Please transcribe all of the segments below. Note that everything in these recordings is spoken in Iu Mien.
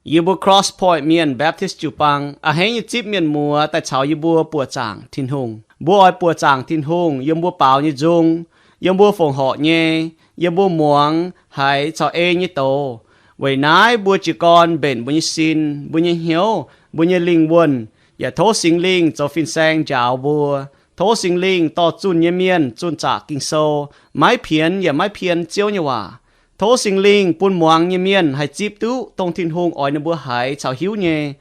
Yie mbuo Cross Point Mienh Baptist jiu-baang a'hneiv nyei zipv mienh muoz daaih caux yie mbuo buoqc zaangc Tin-Hungh. Mbuo oix buoqc zaangc Tin-Hungh yiem mbuo baaux nyei nzung, yiem mbuo fongc horc nyei, yiem mbuo muangx haiz caux ei nyei doz. Weic naaiv mbuo jiez gorn mbenc mbuo nyei sin, mbuo nyei hnyouv, mbuo nyei lingh wuonh, yaac tov Singx Lingh zoux fin-saeng njaaux mbuo. Tov Singx Lingh dorh zunh nyei mienh zunh zaqc Ging-Sou, maiv pienx yaac maiv pien Ziouv nyei waac. Tov Singx Lingh bun muangx nyei mienh haih zipv duqv dongh Tin-Hungh oix ninh mbuo haiz caux hiuv nyei,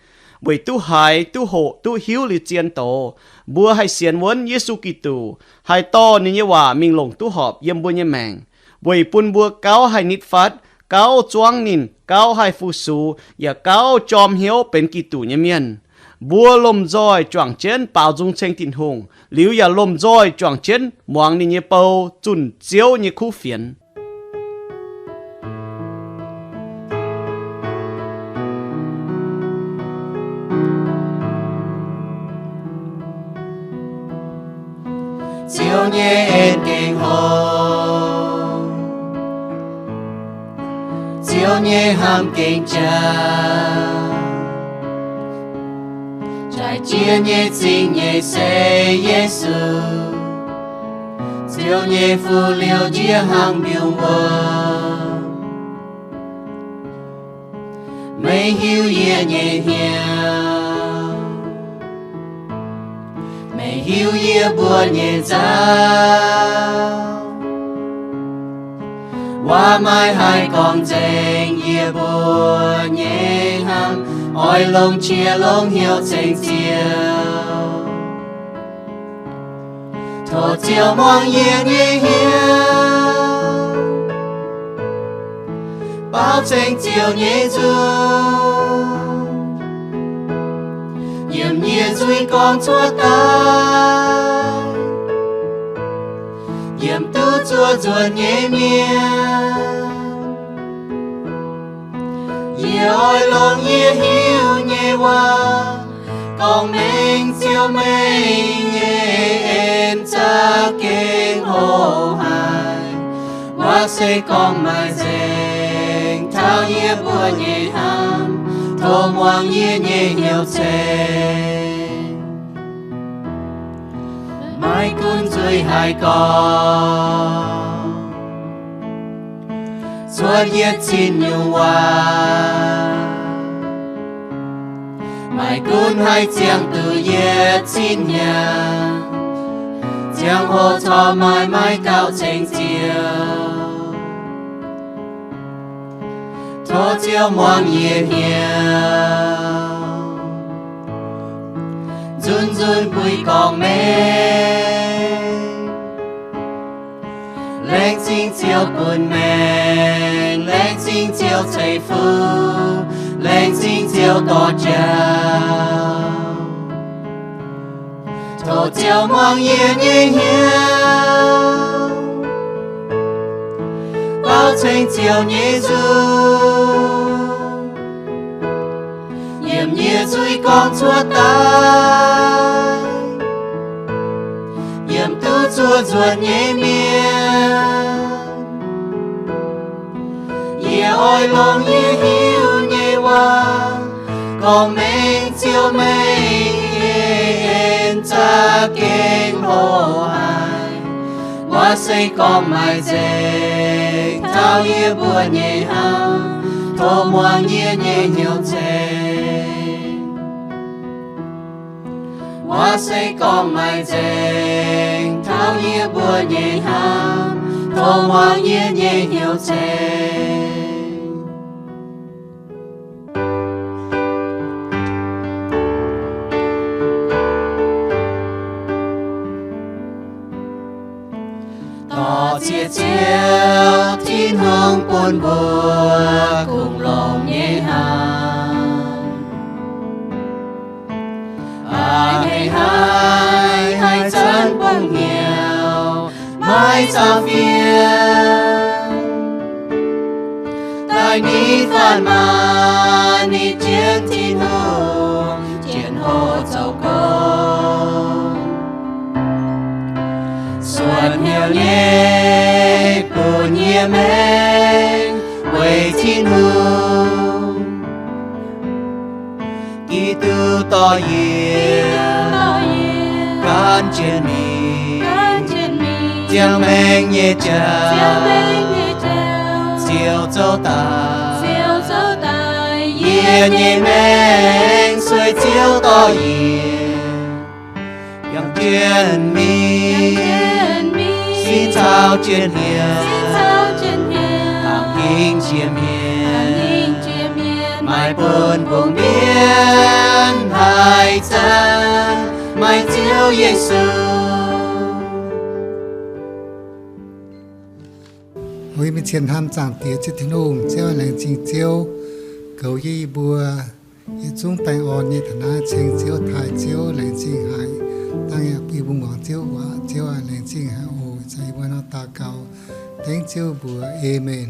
weic duqv haiz, duqv hoqc, duqv hiuv liuz zien doz, mbuo haih sienx wuonv Yesu Giduc, haih dorh ninh nyei waac mingh longc duqv horpc yiem mbuo nyei maengc, weic bun mbuo gauh haih nitv fatv, gauh zuangv ninh, gauh haih fu-sux, yaac gauh jorm hnyouv benx Giduc nyei mienh. Mbuo lomh nzoih juangc jienv baaux nzung ceng Tin-Hungh, liuz yaac lomh nzoih juangc jienv muangx ninh nyei bou zunh Ziouv nyei kuv fienx. Ziouv nyei en gengh hlo, Ziouv nyei hnamv gengh jaax. Jaaix jiex nyei zingh nyei se Yesu, Ziouv nyei fuqv liouh njiec hnangv mbiungc wuom. Meih hiuv yie nyei hnyouv, meih hiuv yie mbuo nyei nzauv. Waac maiv haih gorngv nzengc yie mbuo nyei hnamv, oix longc qiex longc hnyouv ceng Ziouv. Tov Ziouv muangx yie nyei hnyouv, baaux ceng Ziouv nyei nzung, yiem yie nzuih gorngv cuotv daaih, yiem duqv zuov nzuonx nyei mienh. Yie oix longc yie hiuv nyei waac gorngv mengh Ziouv meih nyei en za'gengh hoqc haic. Waac se gorngv maaih nzengc taux yie mbuo nyei hnamv, tov muangx yie nyei hnyouv ceng. Maiv gunv nzuih haaix gorngv, cuotv yietc cin nyungc waac, maiv gunv haih ziangh duqv yietc cin hnyangx, ziangh hoc corc maaih maiv gauh ceng Ziouv. Tov Ziouv muangx yie hnyouv, nzunc nzunc buix gorngv mengh. Laengz zingh Ziouv bun maengc, laengz zingh Ziouv ceix fuqv, laengz zingh Ziouv dorh jauv. Tov Ziouv muangx yie nyei hnyouv, baaux ceng Ziouv nyei nzung, yiem yie nzuih gorngv cuotv daaih, yiem duqv zuov nzuonx nyei mienh. Yie oix longc yie hiuv nyei waac gorngv mengh Ziouv meih nyei en za'gengh hoqc haic. Waac se gorngv maaih nzengc taux yie mbuo nyei hnamv, tov muangx yie nyei hnyouv ceng. Waac se gorngv maaih nzengc taux yie mbuo nyei hnamv, tov muangx yie nyei hnyouv ceng. Dorh ziex Ziouv Tin-Hungh bun mbuo kungx longx nyei hnamv. A'hneiv haic, haiz zanc bungx hnyouv maiv zauh fiev, daaih nitv faanv maanc nitv jienv Tin-Hungh, jienv hoqc zoux gong. Suonc hnyouv nyei bun yie maengc weic Tin-Hungh. Giduc dorh yie gan jienv mingh ziangh maengc nyei jauv, Ziouv zoux daaih, yie nyei maengc sueih Ziouv dorh yie yangh jienv mingh, sin caux jienv hnyouv, laangz hingh jiex mienh, maaih bun mbungh mienh haih zanc maaih Ziouv Yesu. Yie mingh cien hnamv Zaangc Diex Ziouv Tin-Hungh, Ziouv laengz zingh Ziouv goux yie mbuo yietc zungv baengh orn nyei taux naaiv ceng Ziouv, taaih Ziouv, laengz zingh haic. Dangh yaac bun yie mbuo muangx Ziouv waac. Ziouv aac, laengz zingh haic oc. Caux yie mbuo nor daux gaux dengv Ziouv mbuox, Aamen.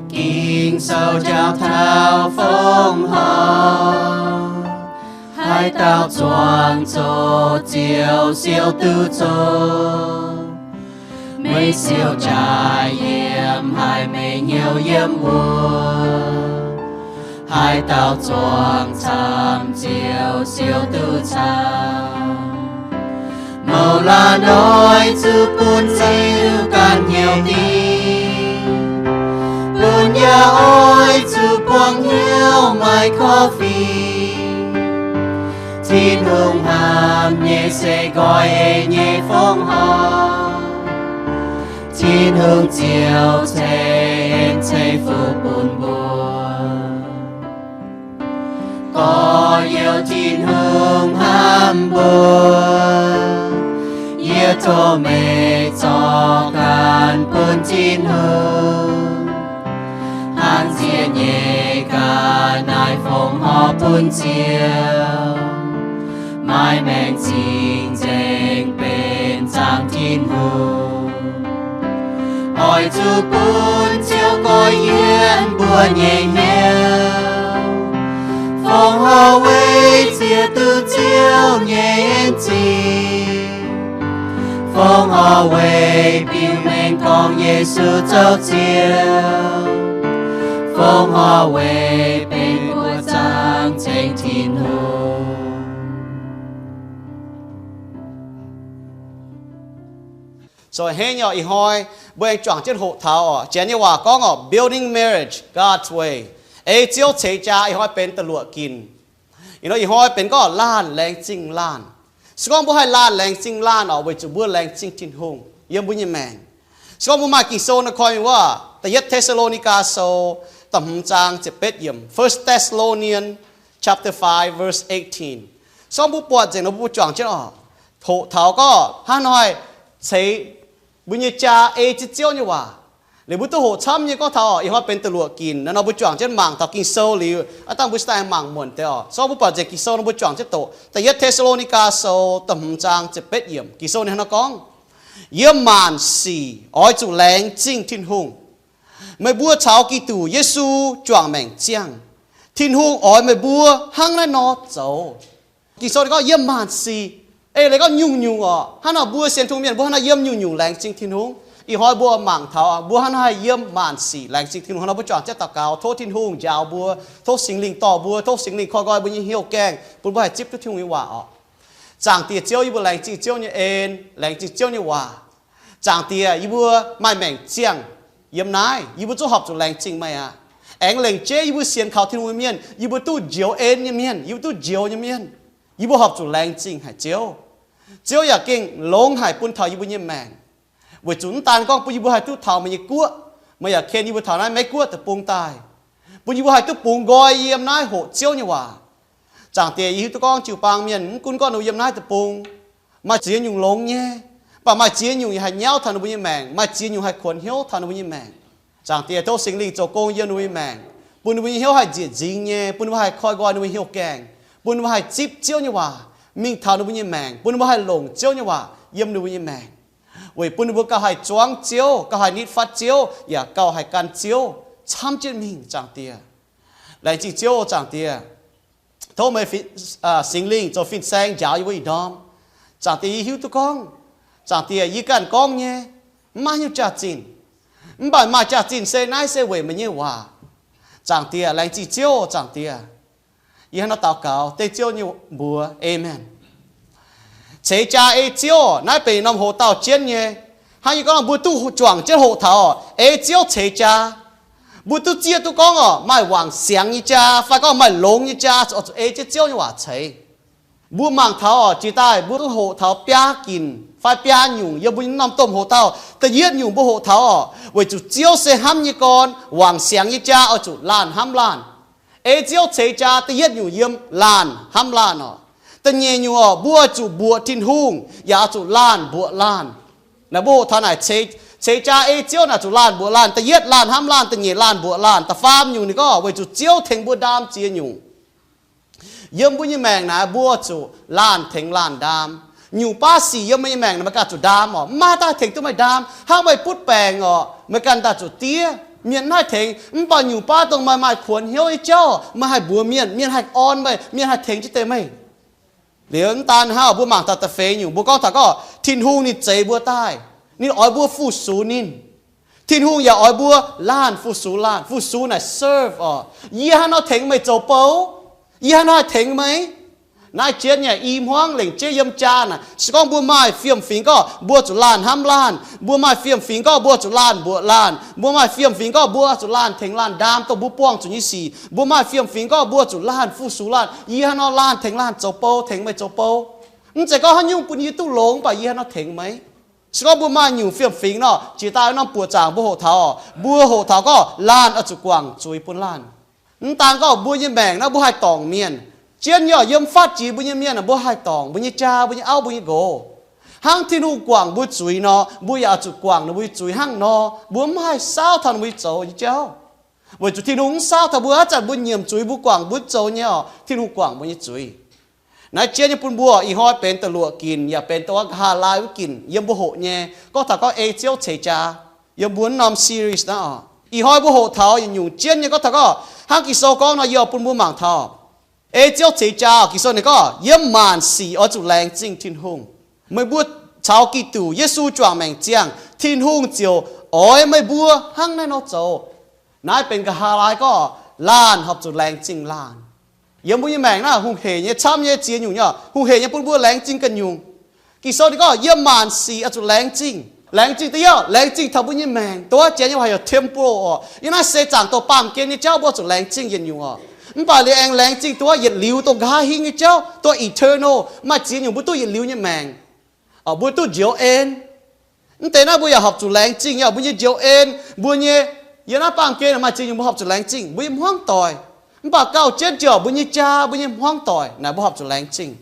Ging-Sou jangx taux fongc horc, haaix dauh zuangx zoqc Ziouv siou duqv zoqc. Meih siou jaaix yiem, haiz meih hnyouv yiem wuov. Haaix dauh zuangx camv Ziouv siou duqv camv. Mouz laanh oix zuqc bun Ziouv ganh hnyouv dingc, bun yaac oix zuqc buangh hnyouv maaih korv-fiqv. Tin-Hungh hnamv nyei se nqoi eix nyei fongc horc. Tin-Hungh Ziouv ceix en ceix fuqv bun mbuo. Gorx-youz, Tin-Hungh hnamv mbuo. Yie tov meih zorc ganh bun Tin-Hungh, hnangv ziec nyei ga'naaiv fongc horc bun Ziouv. Maaih maengc cing-nzengc benx zaangc Tin-Hungh. Oix zuqc bun Ziouv goiv yienv mbuo nyei hnyouv. Fongc horc weic ziex duqv Ziouv nyei en zingh. Fongc horc weic biux mengh gorngv Yesu zoux Ziouv. Fongc horc weic benx mbuo zaangc ceng Tin-Hungh. So, hei nyei, ih hnoi mbuo aengx juangc jienv hoqc taux oc, Janx nyei waac gorngv oc, building marriage God's way. Ei Ziouv ceix jaa ih hnoi benx da'luoqc ginc. Ih hnoi, ih hnoi benx gorngv laanh laengz zingh laanh. Se gorngv mbuo haih laanh laengz zingh laanh oc, weic zuqc mbuo laengz zingh Tin-Hungh yiem mbuo nyei maengc. Se gorngv mbuo maaih Ging-Sou nor koi mingh wuov, Da'yietv Te^saa^lo^ni^gaa Sou da'hmz zaang ziepc betv yiemc, First Thessalonians chapter five, verse eighteen. Se gorngv mbuo buatc nzengc nor mbuo juangc jienv oc, hoqc taux gorngv hnangv haaix ceix mbuo nyei jaa ei jienv Ziouv nyei waac. Liuz mbuo duqv hoqc camv nyei gorngv taux oc, ih hnoi benx da'luoqc ginc nor, mbuo juangc jienv mangc taux Ging-Sou liuz, aav dangh mbuo se daaih mangc muonc deix oc. Se gorngv mbuo buatc nzengc Ging-Sou nor mbuo juangc jienv doqc. Da'yietv Te^saa^lo^ni^gaa Sou da'hmz zaang ziepc betv yiemc, Ging-Sou ninh hnangv naaiv gorngv, Yiem maanc sic oix zuqc laengz zingh Tin-Hungh. Meih mbuo caux Giduc Yesu juangc maengc ziangh. Tin-Hungh oix meih mbuo hnangv naaiv nor zoux. Ging-Sou ninh gorngv yiem maanc sic. Ei leiz gorngv nyungc-nyungc oc, hnangv nor mbuo sienx Tin-Hungh mienh mbuo hnangv naaiv yiem nyungc-nyungc laengz zingh Tin-Hungh. Ih hnoi mbuo mangc taux mbuo hnangv naaiv yiem maanc sic laengz zingh Tin-Hungh. Hnangv nor mbuo juangc jienv daux gaux, tov Tin-Hungh njaaux mbuo, tov Singx Lingh dorh mbuo, tov Singx Lingh koi nqoi mbuo nyei hnyouv gaengh, bun mbuo haih zipv duqv Tin-Hungh nyei waac oc. Zaangc Diex Ziouv, yie mbuo laengz zingh Ziouv nyei en, laengz zingh Ziouv nyei waac. Zaangc Diex, yie mbuo maaih maengc ziangh yiem naaiv, yie mbuo zungv horpc zuqc laengz zingh meih aqv. Aengx lengc jeiv yie mbuo sienx kaux Tin-Hungh nyei mienh, yie mbuo duqv njoux en nyei mienh, yie mbuo duqv njoux nyei mienh, yie mbuo horpc zuqc laengz zingh haic Ziouv. Ziouv yaac gengh longx haic bun taux yie mbuo nyei maengc, weic zuqc mv daan gorngv bun yie mbuo haih duqv taux meih nyei guoqv, meih yaac ken yie mbuo taux naaiv Meiv Guoqv deic-bung daaih, bun yie mbuo haih duqv bungx nqoi yiem naaiv hoqc Ziouv nyei waac. Zaangc Diex, yie hiuv duqv gorngv jiu-baang mienh mv gunv gorngv ninh mbuo yiem naaiv deic-bung maaih ziex nyungc longx nyei, mv baac maaih ziex nyungc yaac haih nyauv taux ninh mbuo nyei maengc, maaih ziex nyungc haih kuonx hnyouv taux ninh mbuo nyei maengc. Zaangc Diex, tov Singx Lingh zoux gong yiem ninh mbuo nyei maengc, bun ninh mbuo nyei hnyouv haih njiec nzingx nyei, bun ninh mbuo haih koi nqoi ninh mbuo hnyouv gaengh, bun ninh mbuo haih zipv Ziouv nyei waac mingh taux ninh mbuo nyei maengc, bun ninh mbuo haih longc Ziouv nyei waac yiem ninh mbuo nyei maengc. Weic bun ninh mbuo gauh haih zuangx Ziouv, gauh haih nitv fatv Ziouv, yaac gauh haih gan Ziouv camv jienv mingh. Zaangc Diex, laengz zingh Ziouv, Zaangc Diex. Tov meih Singx Lingh zoux fin-saeng njaaux yie mbuo ih ndorm. Zaangc Diex, yie hiuv duqv gorngv, Zaangc Diex, yie ganh gorngv nyei, mv maaih nyungc jaax-zinh. Mv baac maaih jaax-zinh se naaiv se weic meih nyei waac. Zaangc Diex, laengz zingh Ziouv. Zaangc Diex, yie hnangv nor daux gaux dengv Ziouv nyei mbuox, aamen. Ceix jaa ei Ziouv, naaiv benx norm hoc-dauh jienv nyei. Hnangv yie gorngv, mbuo duqv juangc jienv hoqc taux ei Ziouv ceix jaa, mbuo duqv zieqv duqv gorngv oc, maaih wangc siangx nyei jaa fai gorngv maaih longx nyei jaa oix zuqc ei jienv Ziouv nyei waac ceix. Mbuo mangc taux oc, jiex daaih mbuo duqv hoqc taux biaa ginc fai biaa nyungc yiem mbuo nyei norm domh hoc-dauh. Da'yietv nyungc mbuo hoqc taux oc, weic zuqc Ziouv se hnamv nyei gorn, wangc siangx nyei jaa oix zuqc laanh hnamv laanh. Ei Ziouv ceix jaa da'yietv nyungc yiem laanh hnamv laanh oc. Da'nyeic nyungc oc, mbuo oix zuqc mbuoqc Tin-Hungh yaac oix zuqc laanh mbuoqc laanh. Naaiv mbuo hoqc taux naaic, ceix jaa ei Ziouv naaic zuqc laanh mbuoqc laanh. Da'yietv laanh hnamv laanh, da'nyeic laanh mbuoqc laanh, da'faam nyungc ninh gorngv weic zuqc Ziouv tengx mbuo ndaam ziex nyungc. Yiem mbuo nyei maengc naaiv mbuo zuqc laanh tengx laanh ndaam. Nyungc baav sic yiem meih nyei maengc naaiv meih ganh zuqc ndaam oc. Mv maaih daaih tengx duqv meih ndaam. Hnangv meih butv baengc oc, meih ganh daaih zuqc diev. Mienh mv haih tengx. Mv baac nyungc baav dongh meih maaih kuonx hnyouv nyei jauv, meih haih mbuox mienh, mienh haih orn meih, mienh haih tengx jienv deix meih. Liuz mv daan hnangv, mbuo mangc taux da'feix nyungc, mbuo gorngv taux gorngv Tin-Hungh ninh zeix mbuo daaih, ninh oix mbuo fu-sux ninh. Tin-Hungh yaac oix mbuo laanh fu-sux laanh. Fu-sux naaic serve oc. Yie hnangv nor tengx meih zoux bou, yie hnangv nor haih tengx meih. Naaiv jienv nyei i hmuangv lengc jeiv yiem jaa naaic, se gorngv mbuo maaih fiem-fingx gorngv mbuo zuqc laanh hnamv laanh, mbuo maaih fiem-fingx gorngv mbuo zuqc laanh mbuoqc laanh, mbuo maaih fiem-fingx gorngv mbuo zuqc laanh tengx laanh ndaam dongh mbuo buangh zuqc nyei sic, mbuo maaih fiem-fingx gorngv mbuo zuqc laanh fu-sux laanh. Yie hnangv nor laanh tengx laanh zoux bou, tengx meih zoux bou. Mv zeiz gorngv haaix nyungc bun yie duqv longx, mv baac yie hnangv nor tengx meih. Se gorngv mbuo maaih nyungc fiem-fingx nor, jiex daaih norm buoqc zaangc mbuo hoqc taux, mbuo hoqc taux gorngv laanh oix zuqc guangc zuiz bun laanh. Mv daan gorngv mbuo nyei maengc naaiv mbuo haih dorngc mienh. Jienv nyei oc, yiem faatv jiex mbuo nyei mienh, mbuo haih dorngc mbuo nyei jaa, mbuo nyei auv, mbuo nyei nqox. Hnangv Tin-Hungh guangc mbuo zuiz nor, mbuo yaac oix zuqc guangc ninh mbuo nyei zuiz hnangv nor. Mbuo mv haih saauv taux ninh mbuo nyei zoux nyei jauv. Weic zuqc Tin-Hungh mv saauv taux mbuo. Haaix zanc mbuo nyiemc zuiz, mbuo guangc mbuo zoux nyei oc, Tin-Hungh guangc mbuo nyei zuiz. Naaiv jienv nyei bun mbuo ih hnoi benx da'luoqc ginc yaac benx dongh wuov nqa'haav laai wuov ginc yiem mbuo hoqc nyei, gorngv taux gorngv ei Ziouv ceix jaa. Yiem mbuo norm series naaiv oc, ih hnoi mbuo hoqc taux yietc nyungc jienv nyei gorngv taux gorngv, hnangv Ging-Sou gorngv nor, yie oix bun mbuo mangc taux, ei Ziouv ceix jaa oc. Ging-Sou ninh gorngv, yiem maanc sic oix zuqc laengz zingh Tin-Hungh. Meih mbuo caux Giduc Yesu juangc maengc ziangh, Tin-Hungh ziouc oix meih mbuo hnangv naaiv nor zoux. Naaiv benx nqa'haav laai gorngv, laanh horpc zuqc laengz zingh laanh. Yiem mbuo nyei maengc naaiv hungh heic nyei camv nyei ziex nyungc nyei, hungh heic nyei bun mbuo laengz zingh ganh nyungc. Ging-Sou ninh gorngv, yiem maanc sic oix zuqc laengz zingh. Laengz zingh da'yietv, laengz zingh taux mbuo nyei maengc. Dongh wuov janx nyei waac heuc temporal oc. Yiem naaiv se zaangc dongh baamh gen nyei jauv mbuo zuqc laengz zingh yietc nyungc oc. Mv baac liuz aengx laengz zingh dongh wuov yietc liuz, dongh nqa'haav hingv nyei jauv, dongh eternal. Maaih ziex nyungc mbuo duqv yietc liuz nyei maengc. Mbuo duqv njoux en. Mv deix naaiv mbuo yaac horpc zuqc laengz zingh nyei, mbuo nyei njoux en, mbuo nyei, yiem naaiv baamh gen maaih ziex nyungc mbuo horpc zuqc laengz zingh, mbuo nyei hmuangv doic. Mv baac gauh jienv ziouc mbuo nyei jaa, mbuo nyei hmuangv doic naaic mbuo horpc zuqc laengz zingh.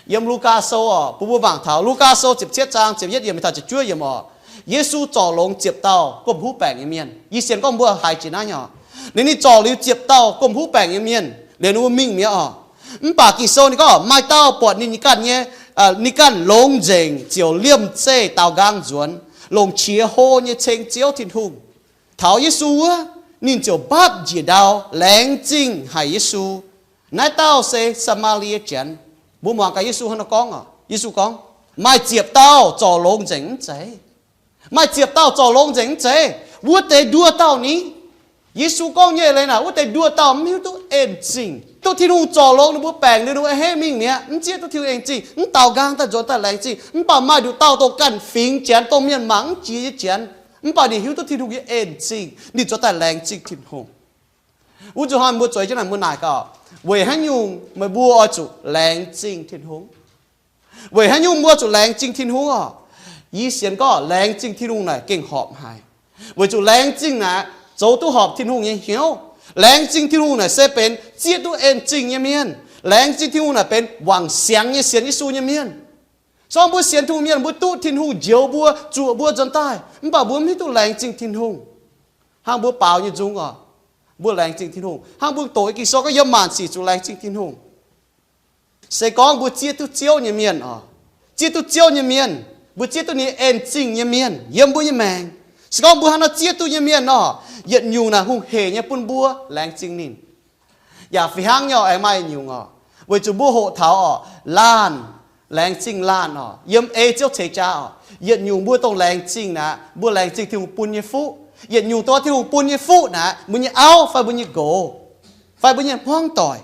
Yiem Lugaa Sou oc, bun mbuo mangc taux Lugaa Sou ziepc cietv zaang ziepc yietv yiemc taux ziepc juov yiemc oc. Yesu zorc longx ziepc dauh gomh huv baengc nyei mienh. Yie sienx gorngv mbuo haiz jiex naaiv nyei oc. Ninh, ninh zorc liuz ziepc dauh gomh huv baengc nyei mienh, liuz ninh mbuo mingh mi'aqv oc. Mv baac Ging-Sou ninh gorngv maaih dauh buatc ninh ganh nyei, ninh ganh longx nzengc ziouc liemh zeih daaux nqaang nzuonx, longc qiex hlo nyei ceng Ziouv Tin-Hungh. Taux Yesu wuov, ninh ziouc mbatv njiec ndau laengz zingh haic Yesu. Naaiv dauh se Saa^maa^lie Janx. Mbuo muangx gaax Yesu hnangv nor gorngv oc. Yesu gorngv, maaih ziepc dauh zorc longx nzengc mv zeiz? Maaih ziepc dauh zorc longx nzengc mv zeiz? Wuov deix nduoh dauh ni? Yesu gorngv nyei leiz naaic, wuov deix nduoh dauh mv hiuv duqv en zingh. Duqv Tin-Hungh zorc longx ninh mbuo baengc liuz, ninh mbuo a'hneiv mingh mi'aqv, mv zieqv duqv Tin-Hungh en zingh. Mv daaux nqaang daaih nzuonx daaih laengz zingh. Mv baac maaih nduqc dauh dongh ganh fingx Janx, dongh mienh mangc mv jiex nyei Janx, mv baac ninh hiuv duqv Tin-Hungh nyei en zingh, ninh zuonx daaih laengz zingh Tin-Hungh. Wuov nzunc hnoi mbuo zueiz jienv naaic, mbuo naaic gaax, weic haaix nyungc meih mbuo oix zuqc laengz zingh Tin-Hungh? Weic haaix nyungc mbuo zuqc laengz zingh Tin-Hungh oc? Yie sienx gorngv laengz zingh Tin-Hungh naaic gengh horpc haic. Weic zuqc laengz zingh naaic zoux duqv horpc Tin-Hungh nyei hnyouv. Laengz zingh Tin-Hungh naaic se benx zieqv duqv en zingh nyei mienh. Laengz zingh Tin-Hungh naaic benx wangc siangx nyei sienx Yesu nyei mienh. Se gorngv mbuo sienx Tin-Hungh mienh, mbuo duqv Tin-Hungh njoux mbuo, zuoqc mbuo nzuonx daaih, mv baac mbuo mv hiuv duqv laengz zingh Tin-Hungh. Hnangv mbuo baaux nyei nzung oc, mbuo laengz zingh Tin-Hungh. Hnangv mbuo doqc Ging-Sou gorngv yiem maanc sic zuqc laengz zingh Tin-Hungh. Se gorngv mbuo zieqv duqv Ziouv nyei mienh oc, zieqv duqv Ziouv nyei mienh, mbuo zieqv duqv ninh en zingh nyei mienh yiem mbuo nyei maengc. Se gorngv mbuo hnangv nor zieqv duqv nyei mienh nor, yietc nyungc naaic hungh heic nyei bun mbuo laengz zingh ninh. Yaac fih hnangv nyei oc, aengx maaih yietc nyungc oc, Weic zuqc mbuo hoqc taux orqc, laanh, laengz zingh laanh orqc, yiem ei Ziouv ceix jaax orqc, yietc nyungc mbuo dongh laengz zingh naaic, mbuo laengz zingh Tin-Hungh bun nyei fuqv. Yietc nyungc dongh Tin-Hungh bun nyei fuqv naaic, mbuo nyei auv fai mbuo nyei nqox, fai mbuo nyei hmuangv doic.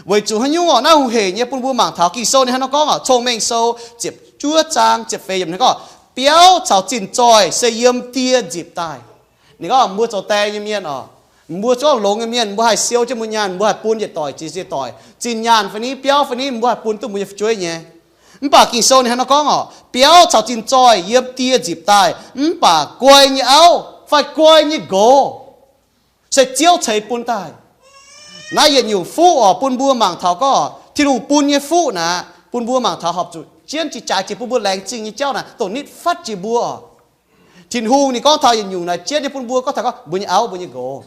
Weic zuqc haaix nyungc orqc, naaiv hungh hec nyei bun mbuo mangc taux Ging-Sou ninh hnangv nor gorngv orqc, Cong-Mengh Sou ziepc juov zaang ziepc feix yiemc ninh gorngv, biauv caux zinh zoih se yiem die nzipc daaih. Ninh gorngv mbuo zoux die nyei mienh orqc, mbuo zorqv longx nyei mienh, mbuo haih siou jienv mbuo nyaanh, mbuo haih bun yietc doic jiex yietc doic. Zinh nyaanh fai ni, biauv fai ni, mbuo haih bun duqv mbuo nyei fu'jueiv nyei. Mv baac Ging-Sou ninh hnangv nor gorngv orqc, biauv caux zinh zoih yiem die nzipc daaih, mv baac guai nyei auv fai guai nyei nqox se Ziouv ceix bun daaih. Naaiv yietc nyungc fuqv orqc, bun mbuo mangc taux gorngv Tin-Hungh bun nyei fuqv naaic, bun mbuo mangc taux horpc zuqc jienv jiex jaaix jiex bun mbuo laengz zingh nyei jauv naaic dongh nitv fatv jiex mbuo orqc. Tin-Hungh ninh gorngv taux yietc nyungc naaic jienv nyei bun mbuo gorngv taux gorngv mbuo nyei auv, mbuo nyei nqox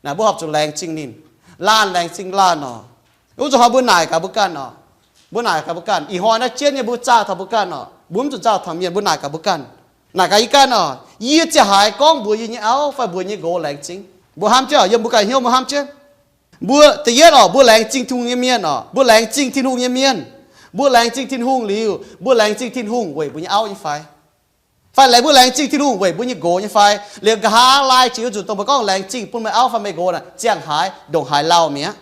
naaic, mbuo horpc zuqc laengz zingh ninh. Laanh laengz zingh laanh orqc. Wuov zuqc hnoi mbuo naaic gaax mbuo ganh orqc. Mbuo naaic gaax mbuo ganh. Ih hnoi naaiv jienv nyei mbuo zaah taux mbuo ganh orqc. Mbuo mv zuqc zaah taux mienh, mbuo naaic gaax mbuo ganh. Naaic gaax yie ganh orqc. Yie ziangh haaix gorngv mbuox yie nyei auv fai mbuox nyei nqox laengz zingh? Mbuo hnamv jienv orqc, yiem mbuo ganh hnyouv mbuo hnamv jienv. Mbuo da'yietv orqc, mbuo laengz zingh Tin-Hungh nyei mienh orqc, mbuo laengz zingh Tin-Hungh nyei mienh. Mbuo laengz zingh Tin-Hungh liuz, mbuo laengz zingh Tin-Hungh weic mbuo nyei auv nyei fai? Fai laengz, mbuo laengz zingh Tin-Hungh weic mbuo nyei nqox nyei fai? Liuz nqa'haav laai jiex wuov nzunc dongh mbuo gorngv laengz zingh bun meih auv fai meih nqox naaic, ziangh haaix ndongc haaix lauh mi'aqv.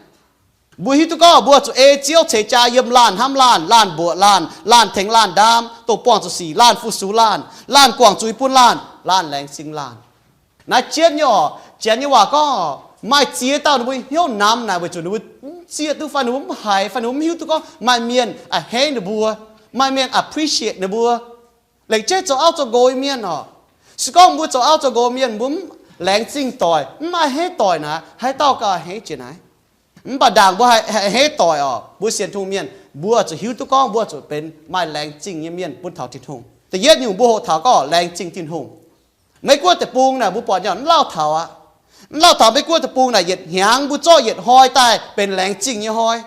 Mbuo hiuv duqv gorngv mbuo zuqc ei Ziouv ceix jaa yiem laanh hnamv laanh, laanh mbuoqc laanh, laanh tengx laanh ndaam, dongh buangh zuqc sic, laanh fu-sux laanh, laanh guangc zuiz bun laanh, laanh laengz zingh laanh. Naaiv jienv nyei orqc, Janx nyei waac gorngv orqc, maaih ziex dauh ninh mbuo hnyouv namx naaic weic zuqc ninh mbuo mv zieqv duqv fai ninh mbuo mv haiz fai ninh mbuo mv hiuv duqv gorngv maaih mienh a'hneiv ninh mbuo, maaih mienh appreciate ninh mbuo. Lengc jeiv zoux auv zoux nqox nyei mienh orqc, se gorngv mbuo zoux auv zoux nqox mienh mbuo mv laengz zingh doic, mv a'hneiv doic naaic, haaix dauh gauh a'hneiv jiex naaiv? Mv baac ndaangc mbuo haih a'hneiv doic orqc, mbuo sienx Tin-Hungh mienh mbuo zuqc hiuv duqv gorngv mbuo zuqc benx maaih laengz zingh nyei mienh bun taux Tin-Hungh. Da'yietv nyungc mbuo hoqc taux gorngv laengz zingh Tin-Hungh. Maiv gunv deic-bung naaic mbuo buatc nyei mv lauh taux aqv. Mv lauh taux maiv gunv deic-bung naaic yietc hnyangx mbuo zorqv yietc hnoi daaih benx laengz zingh nyei hnoi.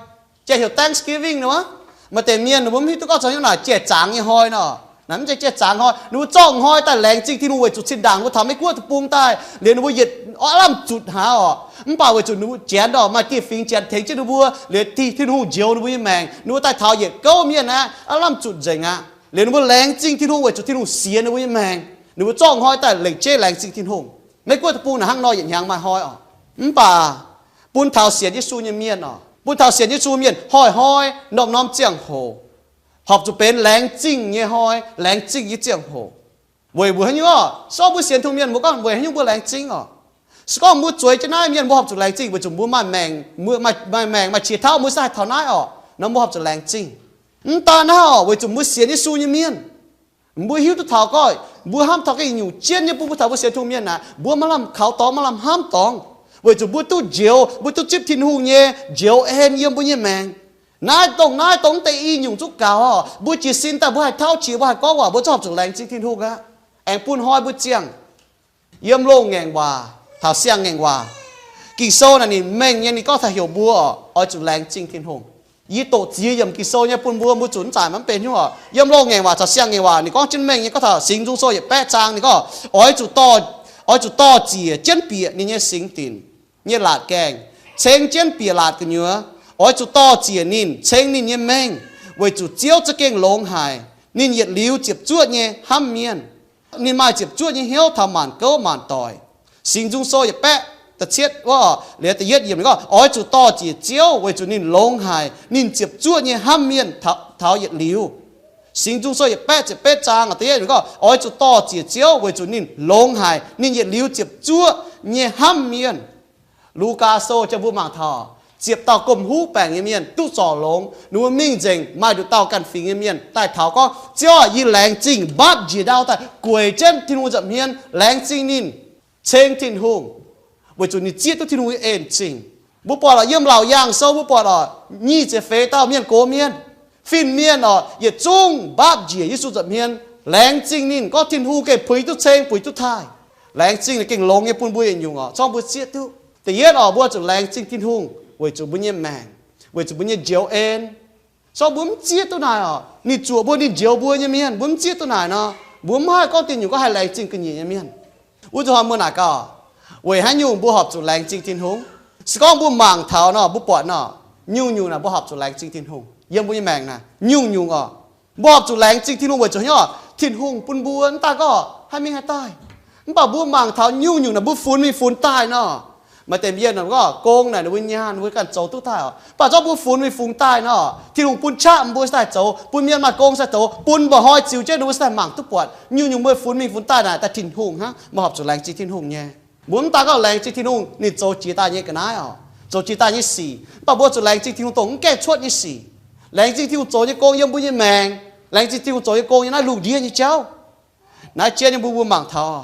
Jiex heuc Thanksgiving nor, maaih deix mienh ninh mbuo mv hiuv duqv gorngv caux hnyouv naaic jiex zaangz nyei hnoi nor. Naaiv mv zeiz jiex zaangz hnoi, ninh mbuo zorqv hnoi daaih laengz zingh Tin-Hungh weic zuqc zinh ndaangc mbuo taux maiv gunv deic-bung daaih liuz ninh mbuo yietc aav lamh zutc haaix orqc. Mv baac weic zuqc ninh mbuo Janx orqc maaih dieh fingx Janx tengx jienv ninh mbuo liuz, Tin-Hungh njoux ninh mbuo nyei maengc, ninh mbuo daaih taux yietc gouv mienh aqv, aav lamh zutc nzengc aqv. Liuz ninh mbuo laengz zingh Tin-Hungh weic zuqc Tin-Hungh sienx ninh mbuo nyei maengc. Ninh mbuo zorqv hnoi daaih lengc jeiv laengz zingh Tin-Hungh. Maiv gunv deic-bung naaic hnangv nor yietc hnyangx maaih hnoi orqc. Mv baac bun taux sienx Yesu nyei mienh orqc, bun taux sienx Yesu mienh hnoi-hnoi norm-norm ziangh hoc horpc zuqc benx laengz zingh nyei hnoi, laengz zingh nyei ziangh hoc. Weic mbuo haaix nyungc orqc? Se gorngv mbuo sienx Tin-Hungh mienh mbuo gorngv weic haaix nyungc mbuo laengz zingh orqc? Se gorngv mbuo zueiz jienv naaiv mienh mbuo horpc zuqc laengz zingh weic zuqc mbuo maaih maengc, maaih, maaih, maaih qiex tauv mbuo se haih taux naaiv orqc, nor mbuo horpc zuqc laengz zingh. Mv daan naaiv orqc, weic zuqc mbuo sienx Yesu nyei mienh, mbuo hiuv duqv taux gorngv mbuo hnamv taux ga'nyungc jienv nyei bun mbuo taux mbuo sienx Tin-Hungh mienh naaic, mbuo maiv lamh kaux dorngx, maiv lamh hnamv dorngx, weic zuqc mbuo duqv njoux, mbuo duqv zipv Tin-Hungh nyei njoux en yiem mbuo nyei maengc. Naaiv dongh, naaiv dongh mv deix i nyungc zuqc gaux orqc. Mbuo jiez sin daaih mbuo haih tauv qiex, mbuo haih gorngv waac, mbuo zungv horpc zuqc laengz zingh Tin-Hungh aqv. Aengx bun hnoi mbuo ziangh yiem loz-ngaengc waac taux siang-ngaengc waac, Ging-Sou naaic ninh mengh nyei, ninh gorngv taux heuc mbuo orqc, oix zuqc laengz zingh Tin-Hungh. Yie doqc ziex yiemc Ging-Sou nyei bun mbuo, mbuo zuqc mv zaaix maiv benx hnyouv orqc. Yiem loz-ngaengc waac caux siang-ngaengc waac ninh gorngv jienv mengh nyei, gorngv taux Singx Nzung Sou yietc baeqv zaang ninh gorngv, oix zuqc dorh, oix zuqc dorh ziec jienv bieqc ninh nyei singx dinc nyei laatc gaengh, ceng jienv bieqc laatc gu'nyuoz. Oix zuqc dorh ziec ninh, ceng ninh nyei mengh, weic zuqc Ziouv za'gengh longx haic. Ninh yietc liuz ziepc zuoqv nyei hnamv mienh. Ninh maaih ziepc zuoqv nyei hnyouv taux maanc gouv maanc doic. Singx Nzung Sou yietc baeqv da'cietv wuov, liuz da'yietv yiemc ninh gorngv, oix zuqc dorh ziec Ziouv weic zuqc ninh longx haic, ninh ziepc zuoqv nyei hnamv mienh taux, taux yietc liuz. Singx Nzung Sou yietc baeqv ziepc betv zaang da'yietv ninh gorngv, oix zuqc dorh ziec Ziouv weic zuqc ninh longx haic, ninh yietc liuz ziepc zuoqv nyei hnamv mienh. Lugaa Sou jiex mbuo mangc taux, ziepc dauh gomh huv baengc nyei mienh duqv zorc longx, ninh mbuo mingh nzengc, maaih nduqc dauh ganh fingx nyei mienh daaih taux gorngv, Ziouv aah, yie laengz zingh, mbaapv njiec ndau daaih gueic jienv Tin-Hungh nza'hmien, laengz zingh ninh, ceng Tin-Hungh, weic zuqc ninh zieqv duqv Tin-Hungh nyei en-zingh. Mbuo buatc lorqc, yiem Laauc Yaangh Sou mbuo buatc lorqc, nyic ziepc feix dauh mienh gox mienh, fin-mienh orqc, yietc zungv mbaapv njiec Yesu nza'hmien, laengz zingh ninh, gorngv Tin-Hungh gengh puix duqv ceng, puix duqv taaih. Laengz zingh ninh gengh longx nyei bun mbuo yietc nyungc orqc, corc mbuo zieqv duqv. Da'yietv orqc, mbuo zuqc laengz zingh Tin-Hungh weic zuqc mbuo nyei maengc, weic zuqc mbuo nyei njoux en. Corc mbuo mv zieqv duqv naaic orqc, ninh zuoqc mbuo, ninh njoux mbuo nyei mienh, mbuo mv zieqv duqv naaic nor, mbuo mv haih gorngv diuh nyungc gorngv haih laengz zingh ga'nyiec nyei mienh. Wuov zuqc hnoi mbuo naaic gaax, weic haaix nyungc mbuo horpc zuqc laengz zingh Tin-Hungh? Se gorngv mbuo mangc taux nor, mbuo buatc nor, Nyungc-nyungc naaic mbuo horpc zuqc laengz zingh Tin-Hungh. Yiem mbuo nyei maengc naaic, nyungc-nyungc oc, mbuo horpc zuqc laengz zingh Tin-Hungh weic zuqc hnyouv Tin-Hungh bun mbuo mv daaih gorngv haih mingh haih daaih. Mv baac mbuo mangc taux nyungc-nyungc naaic mbuo funx mingh funx daaih nor, maaih deix mienh gorngv gong naaic ninh mbuo nyaanh ninh mbuo ganh zoux duqv daaih oc. Mv baac zorqv mbuo funx mingh funx daaih nor, Tin-Hungh bun qaqv mbuo daaih zoux, bun mienh maaih gong daaih zoux, bun mba'hnoi ziux jienv ninh mbuo daaih mangc duqv buatc. Nyungc-nyungc mbuo funx mingh funx daaih naaic daaih Tin-Hungh hnangv, mbuo horpc zuqc laengz zingh Tin-Hungh nyei. Mbuo mv daaih gorngv laengz zingh Tin-Hungh ninh zoux jiex daaih nyei ga'naaiv oc, zoux jiex daaih nyei sic, mv baac mbuo zuqc laengz zingh Tin-Hungh dongh mv gaengh cuotv nyei sic. Laengz zingh Tin-Hungh zoux nyei gong yiem mbuo nyei maengc, laengz zingh Tin-Hungh zoux nyei gong yiem naaiv lungh ndiev nyei jauv. Naaiv jien nyei mbuo mbuo mangc taux,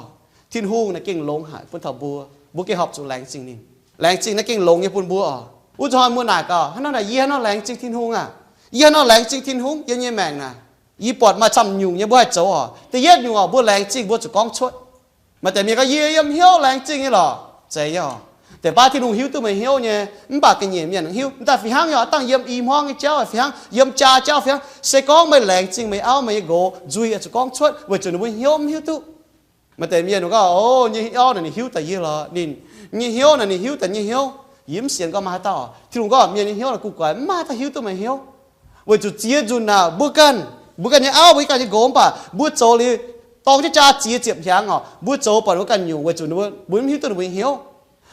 Tin-Hungh naaic gengh longx haic bun taux mbuo, mbuo gengh horpc zuqc laengz zingh ninh. Laengz zingh naaiv gengh longx nyei bun mbuo oc. Wuov zanc hnoi mbuo naaic gaax, hnangv naaic yie haaix nor laengz zingh Tin-Hungh aac? Yie haaix nor laengz zingh Tin-Hungh yiem nyei maengc naaic? Yie buatc maaih camv nyungc nyei mbuo haih zoux oc. Da'yietv nyungc oc, mbuo laengz zingh mbuo zuqc gorngv cuotv. Maaih deix mienh gorngv, yie yiem hnyouv laengz zingh nyei lorqc. Zeiz nyei oc. Deix baav Tin-Hungh hiuv duqv meih hnyouv nyei, mv baac ga'nyiec mienh mv hiuv. Daaih fih hnangv nyei oc, dangh yiem i hmuangv nyei jauv, fih hnangv yiem jaa jauv, fih hnangv se gorngv meih laengz zingh meih auv meih nyei nqox, nzuih oix zuqc gorngv cuotv weic zuqc ninh mbuo hnyouv mv hiuv duqv. Maaih deix mienh gorngv, o, nyei auv naaic ninh hiuv daaih yie lorqc, ninh nyei hnyouv naaic ninh hiuv daaih nyei hnyouv. Yie mv sienx gorngv maaih haaix dauh. Tin-Hungh gorngv mienh nyei hnyouv naaic guv guaix, mv maaih haaix dauh hiuv duqv meih hnyouv. Weic zuqc ziex nzunc naaic mbuo ganh, mbuo ganh nyei auv, mbuo ganh nyei nqox, mv baac mbuo zoux liuz dorng jienv jaa ziex ziepc hnyangx oc, mbuo zoux buatc mbuo ganh nyungc weic zuqc ninh mbuo, mbuo mv hiuv duqv ninh mbuo nyei hnyouv.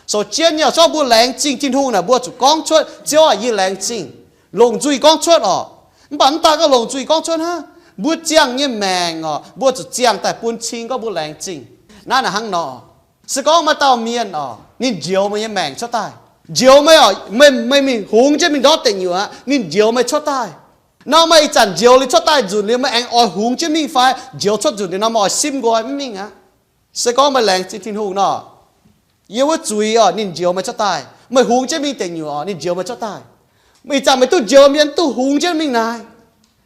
Sou jienv nyei oc, se gorngv mbuo laengz zingh Tin-Hungh naaic mbuo zuqc gorngv cuotv, Ziouv aac, yie laengz zingh. Longc nzuih gorngv cuotv oc. Mv baac mv daaih gorngv longc nzuih gorngv cuotv hnangv, mbuo ziangh nyei maengc oc, mbuo zuqc ziangh daaih bun cing gorngv mbuo laengz zingh. Naaiv naaic hnangv nor. Se gorngv maaih dauh mienh oc, ninh njoux meih nyei maengc cuotv daaih, njoux meih oc, meih, meih mingh hungx jienv mingh ndortv deic nyuoqc aqv, ninh njoux meih cuotv daaih. Nor meih ih zanc njoux liuz cuotv daaih nzunc liuz meih aengx oix hungx jienv mingh fai? Njoux cuotv nzunc liuz nor meih oix simv nqoi mv mingh aqv. Se gorngv meih laengz zingh Tin-Hungh nor, yiem wuov zuiz oc, ninh njoux meih cuotv daaih. Meih hungx jienv mingh deic nyuoqc oc, ninh njoux meih cuotv daaih. Ih zanc meih duqv njoux mienh duqv hungx jienv mingh naaic.